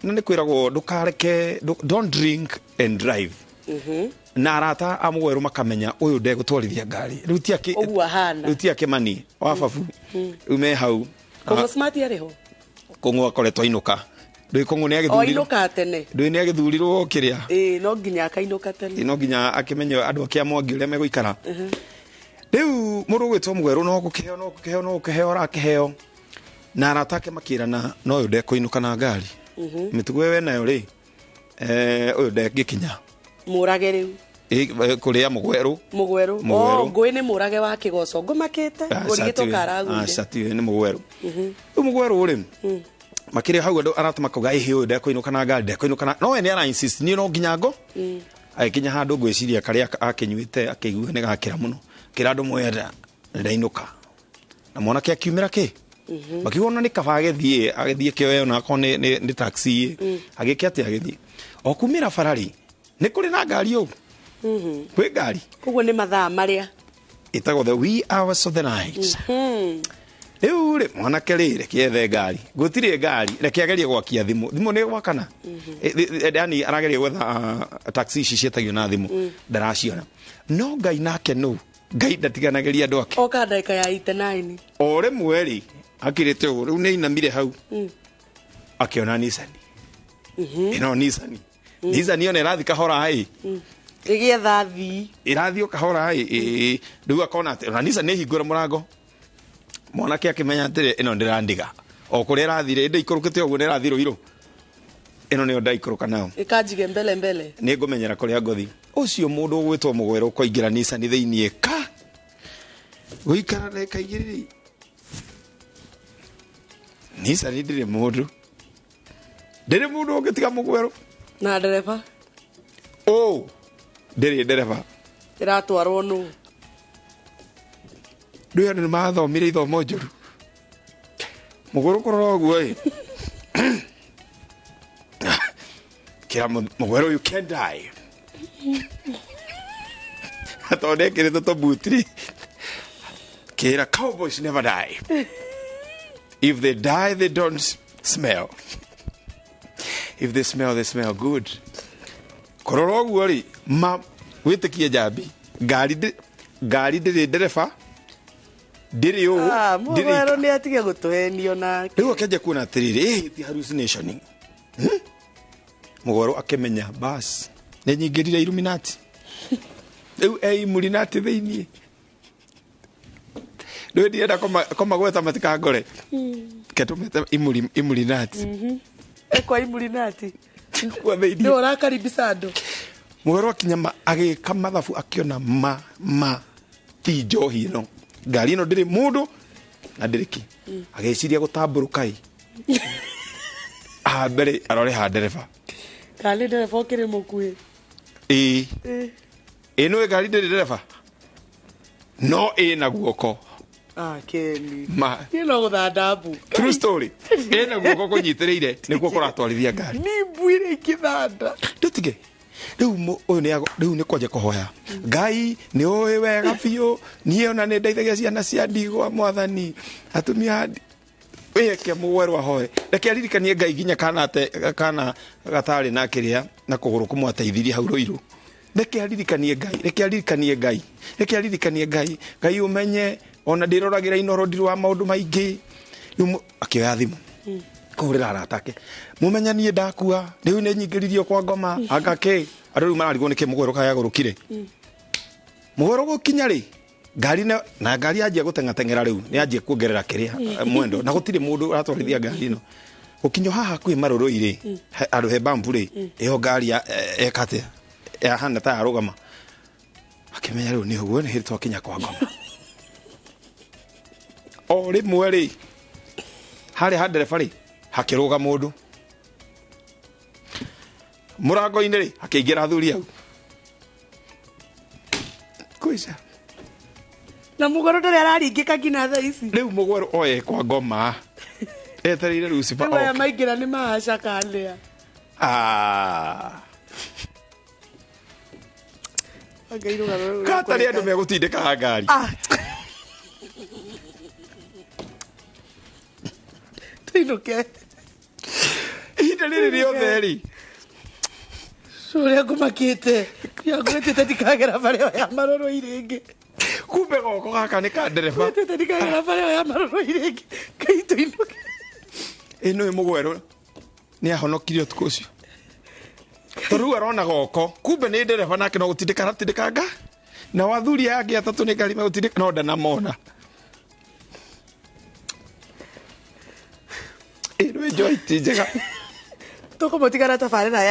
na nĩ kwĩragwo ndũkareke, don't drink and drive. Na arata a Mũgwerũ makamenya ũyũ ndegũtwarithia ngari. Rĩu ti akĩ ũguo ahana. Rĩu ti akĩmani wa babu. Rĩu me hau. Kũng'ũ Smart arĩ ho? Kũng'ũ akoretwo ainũka. Ndũĩ Kũng'ũ nĩ agĩthurirwo. O ainũka tene. Ndũĩ nĩ agĩthurirwo kĩrĩa. Ĩĩ no nginya akainũka tene. No nginya akĩmenye andũ ake a Mwangi ũrĩa megũikara. Rĩu mũndũ ũgwĩtwo Mũgwerũ no gũkĩheo no gũkĩheo no gũkĩheo arakĩheo. Na arata ake makĩrana no ũyũ ndekũinũka na ngari. Mĩtugo ĩyo enayo rĩ, ũyũ ndengĩkinya. Mũrage rĩu. Kũrĩa Mũgwerũ. Mũgwerũ. Oh, ngũĩ nĩ mũrage wa kĩgoco. Ngũmakĩte, ngũrigĩtwo karagũire. Aca tiwe nĩ Mũgwerũ. Rĩu Mũgwerũ rĩ, makĩrĩ hau andũ arata makauga ĩhĩ ũyũ ndekũinũka na ngari, ndekũinũka na no we nĩ ara insist niĩ no nginya ngo. Agĩkinya handũ ngwĩciria karĩa akĩnyuĩte akĩigua nĩ gakĩra mũno. Kĩra andũ mwenda ndainũka. Na mwanake akiumĩra kĩ? Makiuga ona nĩ kaba agĩthiĩ kĩoe ona akorwo nĩ taxi agĩke atĩa agĩthiĩ. O kumĩra barari nĩ kũrĩ na ngari ũũ. Kwĩ ngari. Koguo nĩ mathaa marĩa ĩtagwo the wee hours of the night. Rĩu rĩ mwanake rĩ reke ethe ngari. Gũtirĩ ngari, reke agerie gwakia thimũ. Thimũ nĩ gwakana. Yaani arageria gwetha taxi ici ciĩtagio na thimũ. Ndaraciona. No Ngai nake nũ? Ngai ndatiganagĩria andũ ake. Oka ndagĩka ya 89. O rĩmwe rĩ akirĩte ũguo rĩu nĩ ainamire hau. Akĩona Nissan. Ĩno Nissan. Nissan ĩyo nĩ ĩrathiĩ kahora ĩ. Ĩgĩetha thii. Ĩrathiĩ o kahora ĩ. Rĩu akona atĩ ona Nissan nĩ ĩhingũra mũrango. Mwanake akĩmenya atĩrĩ ĩno ndĩrandiga. O kũrĩa ĩrathire ĩndĩ ikũrũkĩte ũguo nĩ ĩrathiĩ Rũirũ. Ĩno nĩyo ndaikũrũka nayo. Ĩkanjige mbele mbele. Nĩ ngũmenyera kũrĩa ngũthiĩ. Ũcio mũndũ ũgwĩtwo Mũgwerũ ũkũingĩra Nissan thĩiniĩ ka. Gũikara ndagĩka igĩrĩ rĩ. Nissan ndĩrĩ mũndũ. Ndĩrĩ mũndũ ũngĩtiga Mũgwerũ. Na ndereba? Ũ, ndĩrĩ ndereba. Ĩratwarwo nũ? Ndũĩ andũ nĩ mathomire ithomo njũru. Mũgwerũ kũrora ũguo ĩ. Kĩra Mũgwerũ you can die. Tondũ ekĩrĩte tũbuti rĩ. Kĩra cowboys never die. If they die, they don't smell. If they smell, they smell good. Kũrora ũguo rĩ, ma wĩtĩkie njambi. Ngari ndĩrĩ ndereba. Ndĩrĩ ũũ. Mũgwerũ nĩ atige gũtũhenio nake. Rĩu akĩanjia kuona atĩrĩrĩ, ĩĩ ti hallucination. Mũgwerũ akĩmenya bas nĩ nyingĩrire Illuminati. Rĩu e Illuminati thĩiniĩ. Ndũĩ ndirenda kũmagweta matikangore. Ketũmĩte Illuminati. Ekwa Illuminati. Kwa thĩiniĩ. Nĩ ũrakaribisha andũ. Mũgwerũ akinya agĩka mathabu akĩona ma ti njohi ĩno. Ngari ĩno ndĩrĩ mũndũ na ndĩrĩ kĩ. Agĩciria gũtambũrũka ĩ. Mbere arore ha ndereba. Kana nĩ ndereba ũkĩrĩ mũkuhĩ. Ĩĩ. Ĩ nĩũĩ ngari ndĩrĩ ndereba no ĩna guoko. Ah, Keni. Ma Niĩ no gũthanda mbu. True story. Ĩna guoko kũnyitĩrĩire nĩkuo kũratwarithia ngari. Ni mbu iria ikĩthanda. Ndũtige. Rĩu ũyũ nĩ rĩu nĩ kwanja kũhoya. Ngai nĩ ũĩ wega biũ niĩ ona nĩ ndeithagia ciana cia ndigwa mwathani atumia weke mũgwerũ ahoe reke aririkanie Ngai nginya kana kana gatarĩ na kĩrĩa na kũgũrũ kũmwe ateithirie hau Rũirũ. Reke aririkanie Ngai, reke aririkanie Ngai, reke aririkanie Ngai. Ngai ũmenye ona ndĩroragĩra Inoro ndirũ wa maũndũ maingĩ. Rĩu akĩoya thimũ kũhũrĩra arata ake, mũmenya niĩ ndakua rĩu nĩ nyingĩririo kwa ngoma anga kĩ. Andũ rĩu mararigwo nĩkĩ mũgwerũ kayagũrũkire. Mũgwerũ gũkinya rĩ ngari na ngari yanjia gũteng'ateng'era rĩu nĩ yanjia kuongerera kĩrĩa mwendo na gũtirĩ mũndũ ũratwarithia ngari ĩno. Gũkinya haha hakuhĩ Marũrũi rĩ handũ he bambu rĩ ĩyo ngari eka atĩa yahana ta yarũgama. Akĩmenya rĩu nĩ ũguo nĩ hĩndĩ twakinya kwa ngoma. O rĩmwe rĩ harĩa ha ndereba rĩ hakĩrũga mũndũ mũrango-inĩ rĩ hakĩingĩra athuri au kũica. Na mũgwerũ ndarĩ araringĩka nginya thaa ici. Rĩu mũgwerũ oye kwa ngoma etereire Lucifer. Rĩu aya maingĩra nĩ mahacakanĩa. Katarĩ andũ megũtindĩkaga ngari. Tũinũke. Ihinda rĩrĩ rĩothe rĩ ũrĩa ngũmakĩte ngwĩtĩte ndikagera bara ĩyo ya Marũrũi rĩngĩ. Kumbe goko gaka nĩ ka ndereba. Ngwĩtĩte ndikagera bara ĩyo ya Marũrũi rĩngĩ. Ngai tũinũke. Ĩ nĩũĩ mũgwerũ nĩ ahonokirie ũtukũ ũcio. Tondũ rĩu arona goko kumbe nĩ ndereba nake no gũtindĩka aratindĩkanga na athuri aya angĩ atatũ nĩ ngari megũtindĩka no ndanamona. Ĩ nĩũĩ njohi ti njega. Tũkũmũtigana tabarĩra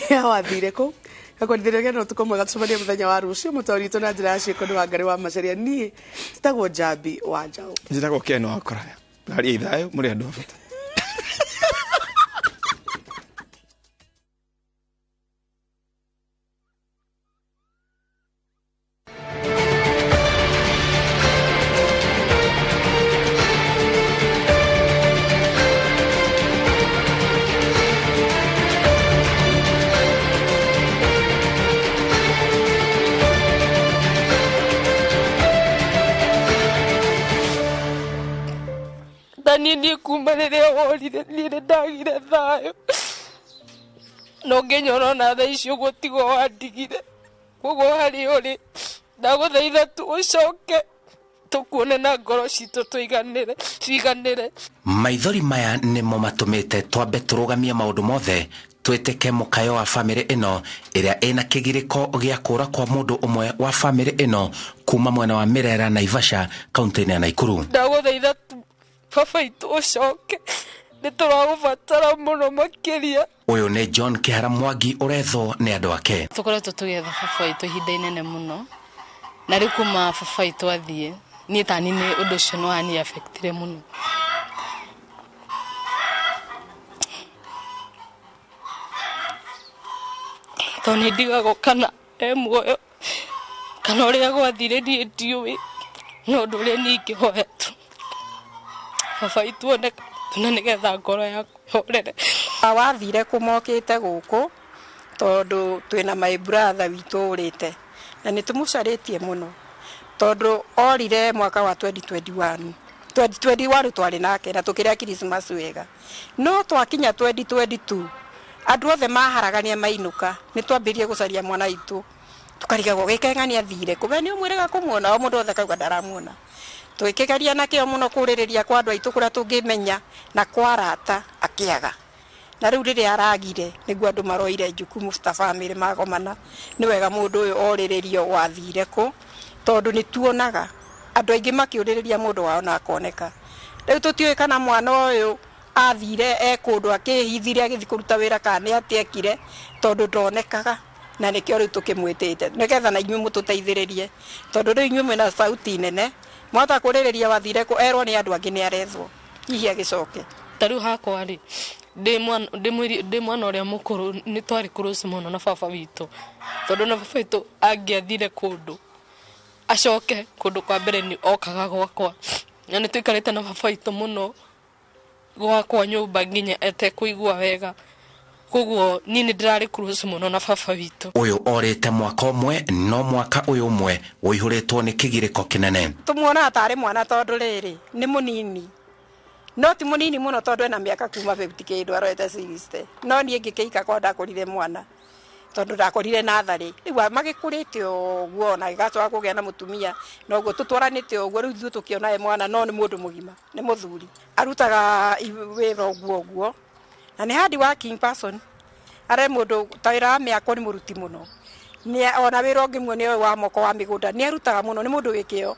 ya wathire kũ gakwendithĩria gena ũtukũ mwega tũcemanie mũthenya wa rũciũ. Mũtaũri witũ na njĩra ya ciĩko nĩ Wangari wa Macharia. Niĩ njĩtagwo Njambi wa Njaũ. Njĩtagwo Ken wa Kũraya. Tharia ithayũ mũrĩ andũ a bata. Niĩ kuma rĩrĩa worire niĩ nĩ ndagire thayũ no ngĩnyona ona thaa ici ũguo tigo wandigire. Koguo harĩ ũrĩ ndagũthaitha tu ũcoke tũkuone na ngoro citũ tũiganĩre ciganĩre. Maithori maya nĩmo matũmĩte twambe tũrũgamie maũndũ mothe twĩtĩke mũkayo wa bamĩrĩ ĩno ĩrĩa ĩna kĩgirĩko gĩa kũra kwa mũndũ ũmwe wa bamĩrĩ ĩno kuma mwena wa Mirera Naivasha kaunti-inĩ ya Nakuru. Ndagũthaitha tu baba itũ ũcoke nĩ tũragũbatara mũno makĩria. Ũyũ nĩ John Kĩhara Mwangi ũrethwo nĩ andũ ake. Tũkoretwo tũgĩetha baba witũ ihinda inene mũno na rĩu kuma baba witũ athiĩ niĩ tani nĩ ũndũ ũcio nĩ wani affectire mũno. Tondũ nĩ ndigagwo kana e muoyo kana ũrĩa gwathire niĩ ndiũĩ, no ũndũ ũrĩa niĩ ingĩhoya tu baba witũ oneka na nĩgetha ngoro yakwa ĩhorere. Wathire kũ mokĩte gũkũ tondũ twĩna my brother witũ ũrĩte na nĩ tũmũcarĩtie mũno tondũ orire mwaka wa 2021 2021 twarĩ nake na tũkĩrĩa Christmas wega no twakinya 2022 andũ othe maharagania mainũka nĩ twambĩrĩrie gũcaria mwana witũ tũkarigagwo gĩkeng'ania athire kũbe nĩ ũmwĩrĩga kũmuona o mũndũ othe akauga ndaramuona. Twĩkĩgeria nakĩo mũno kũrĩrĩria kwa andũ aitũ kũrĩa tũngĩmenya na kwa arata akĩaga. Na rĩu rĩrĩa aragire nĩguo andũ maroire jukumu ta bamĩrĩ magomana nĩ wega mũndũ ũyũ orĩrĩrio wathire kũ tondũ nĩ tuonaga andũ aingĩ makĩũrĩrĩria mũndũ wao na akoneka. Rĩu tũtiũĩ kana mwana ũyũ athire e kũndũ akĩhithire agĩthiĩ kũruta wĩra kana nĩ atĩa ekire tondũ ndonekaga na nĩkĩo rĩu tũkĩmwĩtĩte nĩgetha na inyuĩ mũtũteithĩrĩrie tondũ rĩu inyuĩ mwĩna sauti nene mwahota kũrĩrĩria wathire kũ erwo nĩ andũ angĩ nĩ arethwo hihi agĩcoke. Ta rĩu hakwa rĩ Ndĩ mwana ũrĩa mũkũrũ nĩ twarĩ close mũno na baba witũ, tondũ na baba witũ angĩathire kũndũ acoke kũndũ kwa mbere nĩ okaga gwakwa, na nĩ tũikarĩte na baba witũ mũno gwakwa nyũmba nginya etekũigua wega. Koguo niĩ nĩ ndĩrarĩ close mũno na baba witũ. Ũyũ orĩte mwaka ũmwe, no mwaka ũyũ ũmwe ũihũrĩtwo nĩ kĩgirĩko kĩnene. Tũmuonaga tarĩ mwana tondũ rĩrĩ nĩ mũnini, no ti mũnini mũno tondũ ena mĩaka kuma 50 kĩndũ arorete 60. No niĩ ngĩkĩika kwa ndakũrire mwana tondũ ndakorire natharĩ, rĩu magĩkũrĩte ũguo na gĩgacoka kũgĩa na mũtumia, noguo tũtwaranĩte ũguo. Rĩu ithuĩ tũkĩona e mwana no nĩ mũndũ mũgima, nĩ mũthuri, arutaga wĩra ũguo ũguo, na nĩ hard working person. Arĩ mũndũ ta wĩra wa mĩako nĩ mũruti mũno, ona wĩra ũngĩ muone ũyũ wa moko wa mĩgũnda nĩ arutaga mũno, nĩ mũndũ wĩ kĩo.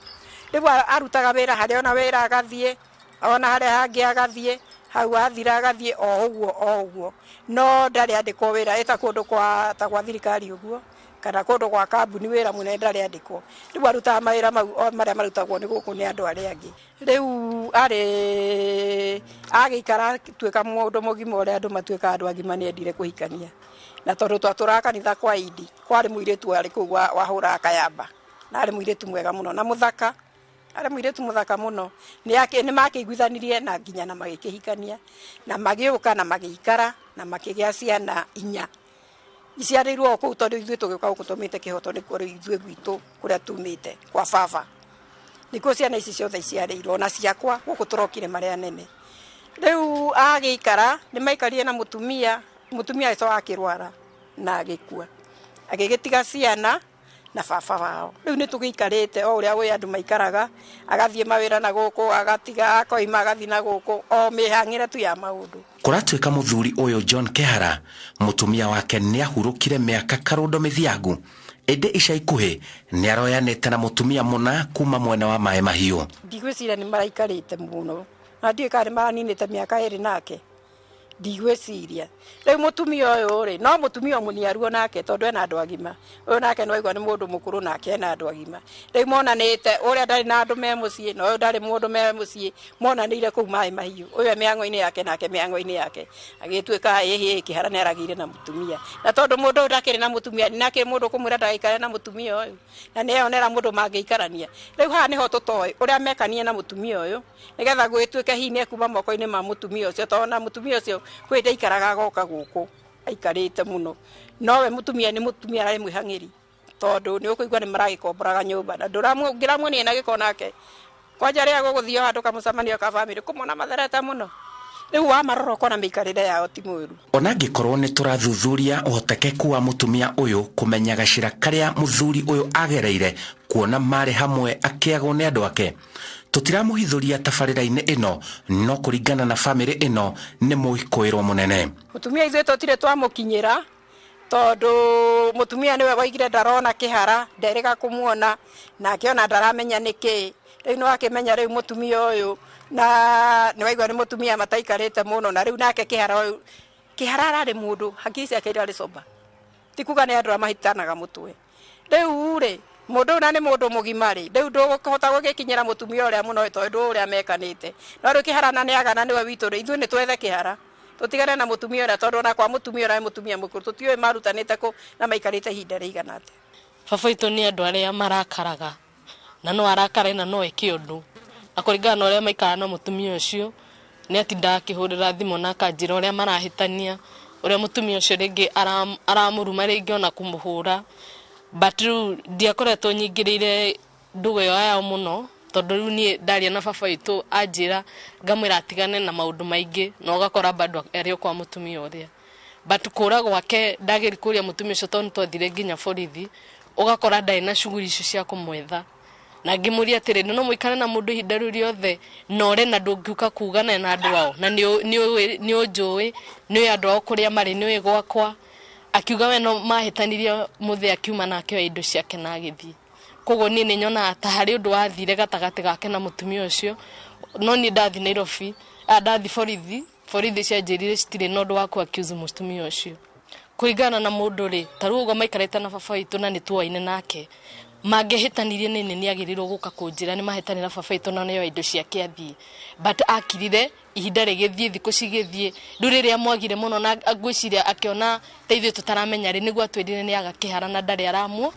Rĩu arutaga wĩra harĩa ona wĩra agathiĩ, ona harĩa hangĩ agathiĩ, hau athira agathiĩ o ũguo o ũguo, no ndarĩ andĩkwo wĩra ĩta kũndũ kwa ta gwa thirikari ũguo kana kũndũ gwa kambuni wĩra mũnene ndarĩ andĩkwo. Rĩu arutaga mawĩra mau o marĩa marutagwo nĩ gũkũ nĩ andũ arĩa angĩ. Rĩu arĩ agĩikara tuĩka mũndũ mũgima ũrĩa andũ matuĩkaga andũ agima nĩ endire kũhikania, na tondũ twatũraga kanitha kwa Idi, kwarĩ mũirĩtu warĩ kũu wahũraga kayamba, na arĩ mũirĩtu mwega mũno na mũthaka, arĩ mũirĩtu mũthaka mũno. Nĩ makĩiguithanirie na nginya na magĩkĩhikania, na magĩũka na magĩikara na makĩgĩa ciana inya iciarĩirwo o kũu, tondũ ithuĩ tũgĩũka gũkũ tũmĩte kĩhoto nĩkuo rĩu ithuĩ gwitũ kũrĩa tumĩte kwa baba nĩkuo ciana ici ciothe iciarĩirwo, na ciakwa gũkũ tũrokire marĩ anene. Rĩu agĩikara nĩ maikarire na mũtumia, mũtumia agĩcoka akĩrwara na agĩkua, agĩgĩtiga ciana na baba wao. Rĩu nĩ tũgĩikarĩte o ũrĩa gwĩ andũ maikaraga, agathiĩ mawĩra na gũkũ, agatiga akoima agathiĩ na gũkũ, o mĩhang'ĩre tu ya maũndũ. Kũratuĩka mũthuri ũyũ John Kehara, mũtumia wake nĩahurũkire mĩaka karũndo mĩthiangu, ĩndĩ ica ikuhĩ nĩaroyanĩte na mũtumia mũna kuma mwena wa Maĩ Mahiũ. Ndigwĩciria nĩ maraikarĩte mũno, na ndiũĩ kana nĩ maraninĩte mĩaka ĩrĩ nake, ndigwĩciria. Rĩu mũtumia ũyũ rĩ, no mũtumia mũniaru onake tondũ ena andũ agima, ũyũ nake nĩwaigua nĩ mũndũ mũkũrũ nake ena andũ agima. Rĩu monanĩte ũrĩa ndarĩ na andũ me mũciĩ na ũyũ ndarĩ mũndũ me mũciĩ, monanĩire kũu Maĩ Mahiũ, ũyũ e mĩhang'o-inĩ yake nake mĩhang'o-inĩ yake, agĩtuĩka ĩhĩ Kĩhara nĩ aragĩire na mũtumia. Na tondũ mũndũ ũyũ ndakĩrĩ na mũtumia, nake mũndũ kũmwĩra ndagaikare na mũtumia ũyũ, na nĩeyonera mũndũ mangĩikarania. Rĩu haha nĩho tũtoĩ ũrĩa mekanie na mũtumia ũyũ, nĩgetha gwĩtuĩke hihi nĩekuma moko-inĩ ma mũtumia ũcio, tondũ ona mũtumia ũcio kwĩ ndaikaraga agoka gũkũ aikarĩte mũno. Nowe mũtumia nĩ mũtumia ararĩ mwĩhang'ĩri, tondũ nĩ ũkũigua nĩ maragĩkomboraga nyũmba, na ndũngĩramuonia na gĩko nake kwanja rĩrĩa gũgũthiĩ handũ kamũcemanio ka bamĩrĩ kũmona matherete mũno. Rĩu wamarora ũkona mĩikarĩre yao ti mũru. Ona angĩkorwo nĩ tũrathuthuria ũhotekeku wa mũtumia ũyũ kũmenya gacĩra karĩa mũthuri ũyũ agereire kuona marĩ hamwe akĩagwo nĩ andũ ake, tũtiramũhithũria tabarĩra-inĩ ĩno, no kũringana na bamĩrĩ ĩno nĩ mũĩkũĩrwo mũnene. Mũtumia ithuĩ tũtirĩ twamũkinyĩra, tondũ mũtumia nĩwe waigire ndarona Kĩhara, nderĩga kũmuona, nake ona ndaramenya nĩkĩ. Rĩu nĩwakĩmenya rĩu mũtumia ũyũ na nĩwaigua nĩ mũtumia mataikarĩte mũno, na rĩu nake Kĩhara ũyũ, Kĩhara ararĩ mũndũ hakiri ciake irarĩ sober, ti kuga nĩ andũ arĩa mahĩtanaga mũtwe. Rĩu rĩ mũndũ ũyũ na nĩ mũndũ mũgima rĩ, rĩu ndũkũhota gũgĩkinyĩra mũtumia ũrĩa mũno tondũ ũrĩa mekanĩte. No rĩu Kĩhara na nĩ agana nĩwe witũ rĩ, ithuĩ nĩ twethe Kĩhara tũtigane na mũtumia ũrĩa, tondũ ona kwa mũtumia ũrĩa nĩ mũtumia mũkũrũ, tũtiũĩ marutanĩte kũ na maikarĩte ihinda rĩigana atĩa. Baba witũ nĩ andũ arĩa marakaraga, na no arakare na no eke ũndũ, na kũringana na ũrĩa maikaraga na mũtumia ũcio, nĩ atindaga akĩhũrĩra thimũ na akanjĩra ũrĩa marahĩtania, ũrĩa mũtumia ũcio rĩngĩ aramũruma rĩngĩ ona kũmũhũra. But rĩu ndiakoretwo nyingĩrĩire ndũgũ ĩyo yao mũno, tondũ rĩu niĩ ndaria na baba witũ anjĩra ngamwĩra atigane na maũndũ maingĩ, na ũgakora bado arĩ o kwa mũtumia ũrĩa. But kũra gwake ndagĩrĩ kũria mũtumia ũcio tondũ nĩtwathire nginya borithi, ũgakora ndarĩ na shughuli icio cia kũmwetha. Na ngĩmũria atĩrĩ, no mũikare na mũndũ ihinda rĩu rĩothe na ũre na ndũngiũka kugana na andũ ao, na nĩ ũnjũĩ, nĩ ũĩ andũ ao kũrĩa marĩ, nĩ ũĩ gwakwa. Akiuga we no mahĩtanirie mũthee akiuma na akĩoya indo ciake na agĩthiĩ. Koguo niĩ nĩ nyonaga ta harĩ ũndũ wathire gatagatĩ gake na mũtumia ũcio, no niĩ ndathi Nairobi, ndathi borithi, borithi cianjĩrire citirĩ na ũndũ wa kũ accuse mũtumia ũcio. Kũringana na mũndũ rĩ, ta rĩu ũguo maikarĩte na baba witũ na nĩ tuoaine nake, Mangĩhĩtanirie nĩ nĩ agĩrĩirwo gũka kũnjĩra nĩ mahĩtanĩra baba witũ na nĩoya indo ciake athiĩ, but akirire ihinda rĩgĩthiĩ, thikũ cigĩthiĩ, rĩu rĩrĩa mwagire mũno na ngwĩciria akĩona ta ithuĩ tũtaramenya rĩ, nĩguo atwĩrire nĩ aga Kĩhara na ndarĩ aramwo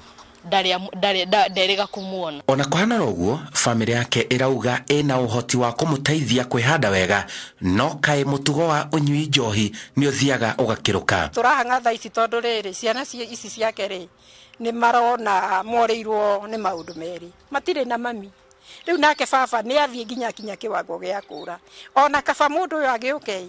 nderĩga kũmuona. Ona kũhana ũguo, bamĩrĩ yake ĩrauga ĩna ũhoti wa kũmũteithia kwĩhanda wega, no kaĩ mũtugo wa ũnyui njohi nĩ ũthiaga ũgakĩrũka. Tũrahang'a thaa ici tondũ rĩrĩ ciana ici ciake rĩ nĩ marona morĩirwo nĩ maũndũ merĩ, matirĩ na mami. Rĩu nake baba nĩ athiĩ nginya kinya kĩwango gĩa kũra. Ona kaba mũndũ ũyũ agĩũke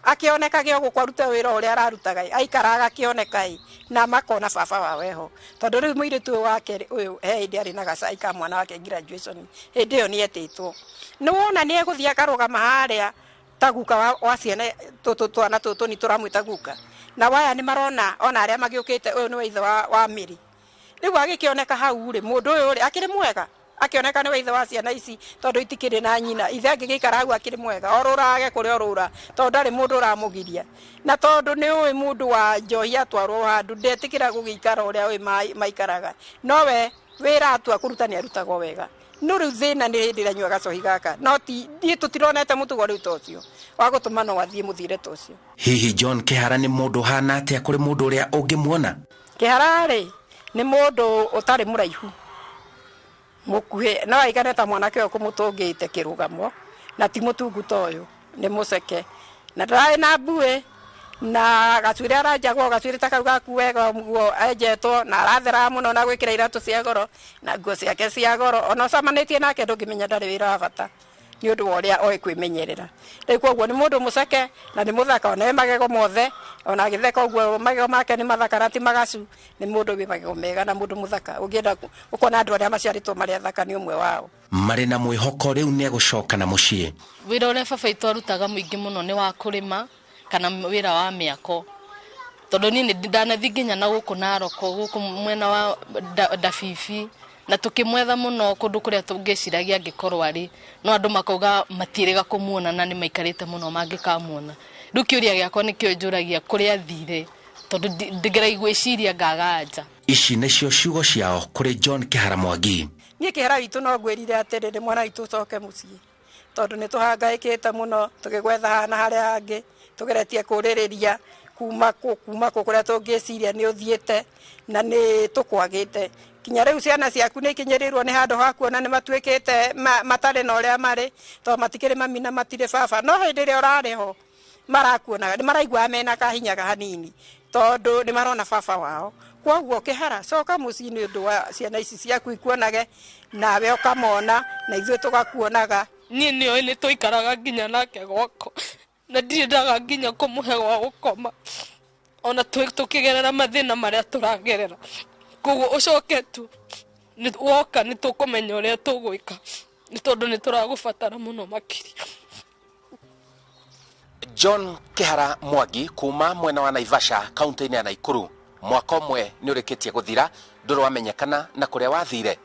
akĩonekage o gũkũ arute wĩra ũrĩa ararutaga, aikaraga akĩoneka na makona baba wao eho. Tondũ rĩu mũirĩtu ũyũ wake ũyũ he hĩndĩ arĩ na gacai ka mwana wake graduation, hĩndĩ ĩyo nĩ etĩtwo. Nĩ wona nĩ egũthiĩ akarũgama harĩa ta guka wa ciana tũtũ twana tũtũ nĩ tũramwĩta guka. Na waya nĩ marona ona arĩa magĩũkĩte ũyũ nĩ ithe wa Mĩrĩ. Rĩu agĩkĩoneka hau rĩ, mũndũ ũyũ rĩ akĩrĩ mwega, akĩoneka nĩ ithe wa ciana ici tondũ itikĩrĩ na nyina. Ithe angĩgĩikara hau akĩrĩ mwega, orũrage kũrĩa orũra tondũ ndarĩ mũndũ ũramũgiria. Na tondũ nĩ ũĩ mũndũ wa njohi atwarwo handũ ndetĩkĩra gũgĩikara ũrĩa ũĩ maikaraga, nowe wĩra atua kũruta nĩ arutagwo wega. No rĩu thĩna nĩ hĩndĩ ĩrĩa anyua gacohi gaka, no ti niĩ tũtironete mũtugo rĩu ta ũcio wa gũtũma no athiĩ mũthiĩre ta ũcio. Hihi John Kĩhara nĩ mũndũ ũhana atĩa kũrĩ mũndũ ũrĩa ũngĩmuona? Kĩhara rĩ nĩ mũndũ ũtarĩ mũraihu, mũkuhĩ, no aigane ta mwanake ũyũ kũmũtũngĩte kĩrũgamo, na ti mũtungu ta ũyũ, nĩ mũceke na ndararĩ na mbuĩ na gacuĩrĩ aranjagwo gacuĩrĩ ta kau gaku wega ũguo enjetwo, na aratheraga mũno na gwĩkĩra iratũ cia goro na nguo ciake cia goro. Ona ũcemanĩtie nake ndũngĩmenya ndarĩ wĩra wa bata nĩ ũndũ wa ũrĩa oĩ kwĩmenyerera. Rĩu koguo nĩ mũndũ mũceke na nĩ mũthaka, ona e magego mothe, ona agĩtheka ũguo magego make nĩ mathaka na ti magacu. Nĩ mũndũ wĩ magego mega na mũndũ mũthaka, ũngĩenda ũkona andũ arĩa maciarĩtwo marĩ athaka nĩ ũmwe wao. Marĩ na mwĩhoko rĩu nĩ egũcoka na mũciĩ. Wĩra ũrĩa baba witũ arutaga mũingĩ mũno nĩ wa kũrĩma kana wĩra wa mĩako, tondũ niĩ nĩ ndanathiĩ nginya na gũkũ Naroko, gũkũ mwena wa Ndabibi, na tũkĩmwetha mũno kũndũ kũrĩa tũngĩciragia angĩkorwo arĩ, no andũ makauga matiĩrĩga kũmuona na nĩ maikarĩte mũno mangĩkamuona. Rĩu kĩũria gĩakwa nĩkĩo njũragia kũrĩa athire, tondũ ndĩngĩraigwĩciria ngaga anja. Ici nĩcio ciugo ciao kũrĩ John Kĩhara Mwangi. Niĩ Kĩhara witũ no ngwĩrire atĩrĩrĩ, mwana witũ ũcoke mũciĩ, tondũ nĩ tũhangaĩkĩte mũno tũgĩgwetha haha na harĩa hangĩ, tũgeretie kũrĩrĩria kuma kũ kũrĩa tũngĩciria nĩ ũthiĩte na nĩ tũkwagĩte. Kinya rĩu ciana ciaku nĩ ikinyĩrĩirwo nĩ handũ ha kuona nĩ matuĩkĩte matarĩ na ũrĩa marĩ, tondũ matikĩrĩ mami na matirĩ baba. No hĩndĩ ĩrĩa ũrarĩ ho marakuonaga, nĩ maraiguaga mena kahinya hanini tondũ nĩ marona baba wao. Koguo Kĩhara, coka mũciĩ nĩ ũndũ wa ciana ici ciaku ikuonage, nawe ũkamona na ithuĩ tũgakuonaga. Niĩ nĩoĩ nĩ tũikaraga nginya nake gwakwa, na ndiendaga nginya kũmũhe gwa gũkoma, ona tũkĩgerera mathĩna marĩa tũragerera. Koguo ũcoke tu woka nĩ tũkũmenya ũrĩa tũgwĩka, nĩ tondũ nĩ tũragũbatara mũno makĩria. John Kĩhara Mwangi kuma mwena wa Naivasha kaunti-inĩ ya Nakuru, mwaka ũmwe nĩ ũrĩkĩtie gũthira, ndũrĩ wamenyekana na kũrĩa wathire.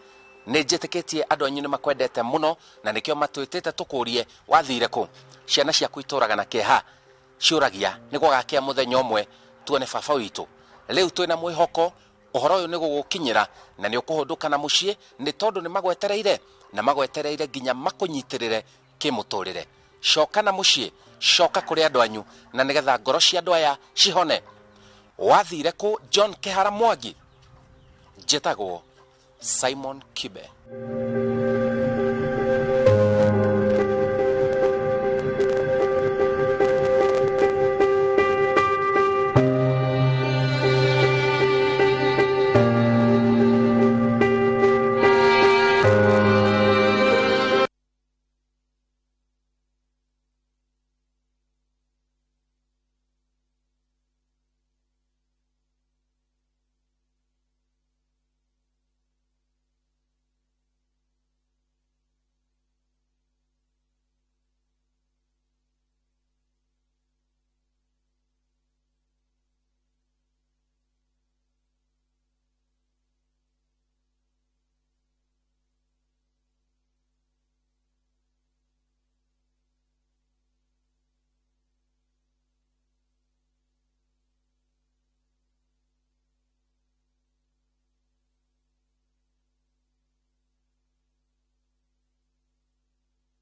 Nĩ njĩtĩkĩtie andũ anyu nĩ makwendete mũno na nĩkĩo matwĩtĩte tũkũrie wathire kũ. Ciana ciaku itũraga na kĩeha, ciũragia nĩ gwagakĩa mũthenya ũmwe tuone baba witũ. Rĩu twĩna mwĩhoko ũhoro ũyũ nĩ gũgũkinyĩra na nĩ ũkũhũndũka na mũciĩ, nĩ tondũ nĩ magwetereire na magwetereire nginya makũnyitĩrĩre kĩmũtũrĩre. Coka na mũciĩ, coka kũrĩ andũ anyu na nĩgetha ngoro cia andũ aya cihone. Wathire kũ John Kĩhara Mwangi? Njĩtagwo Simon Kibe.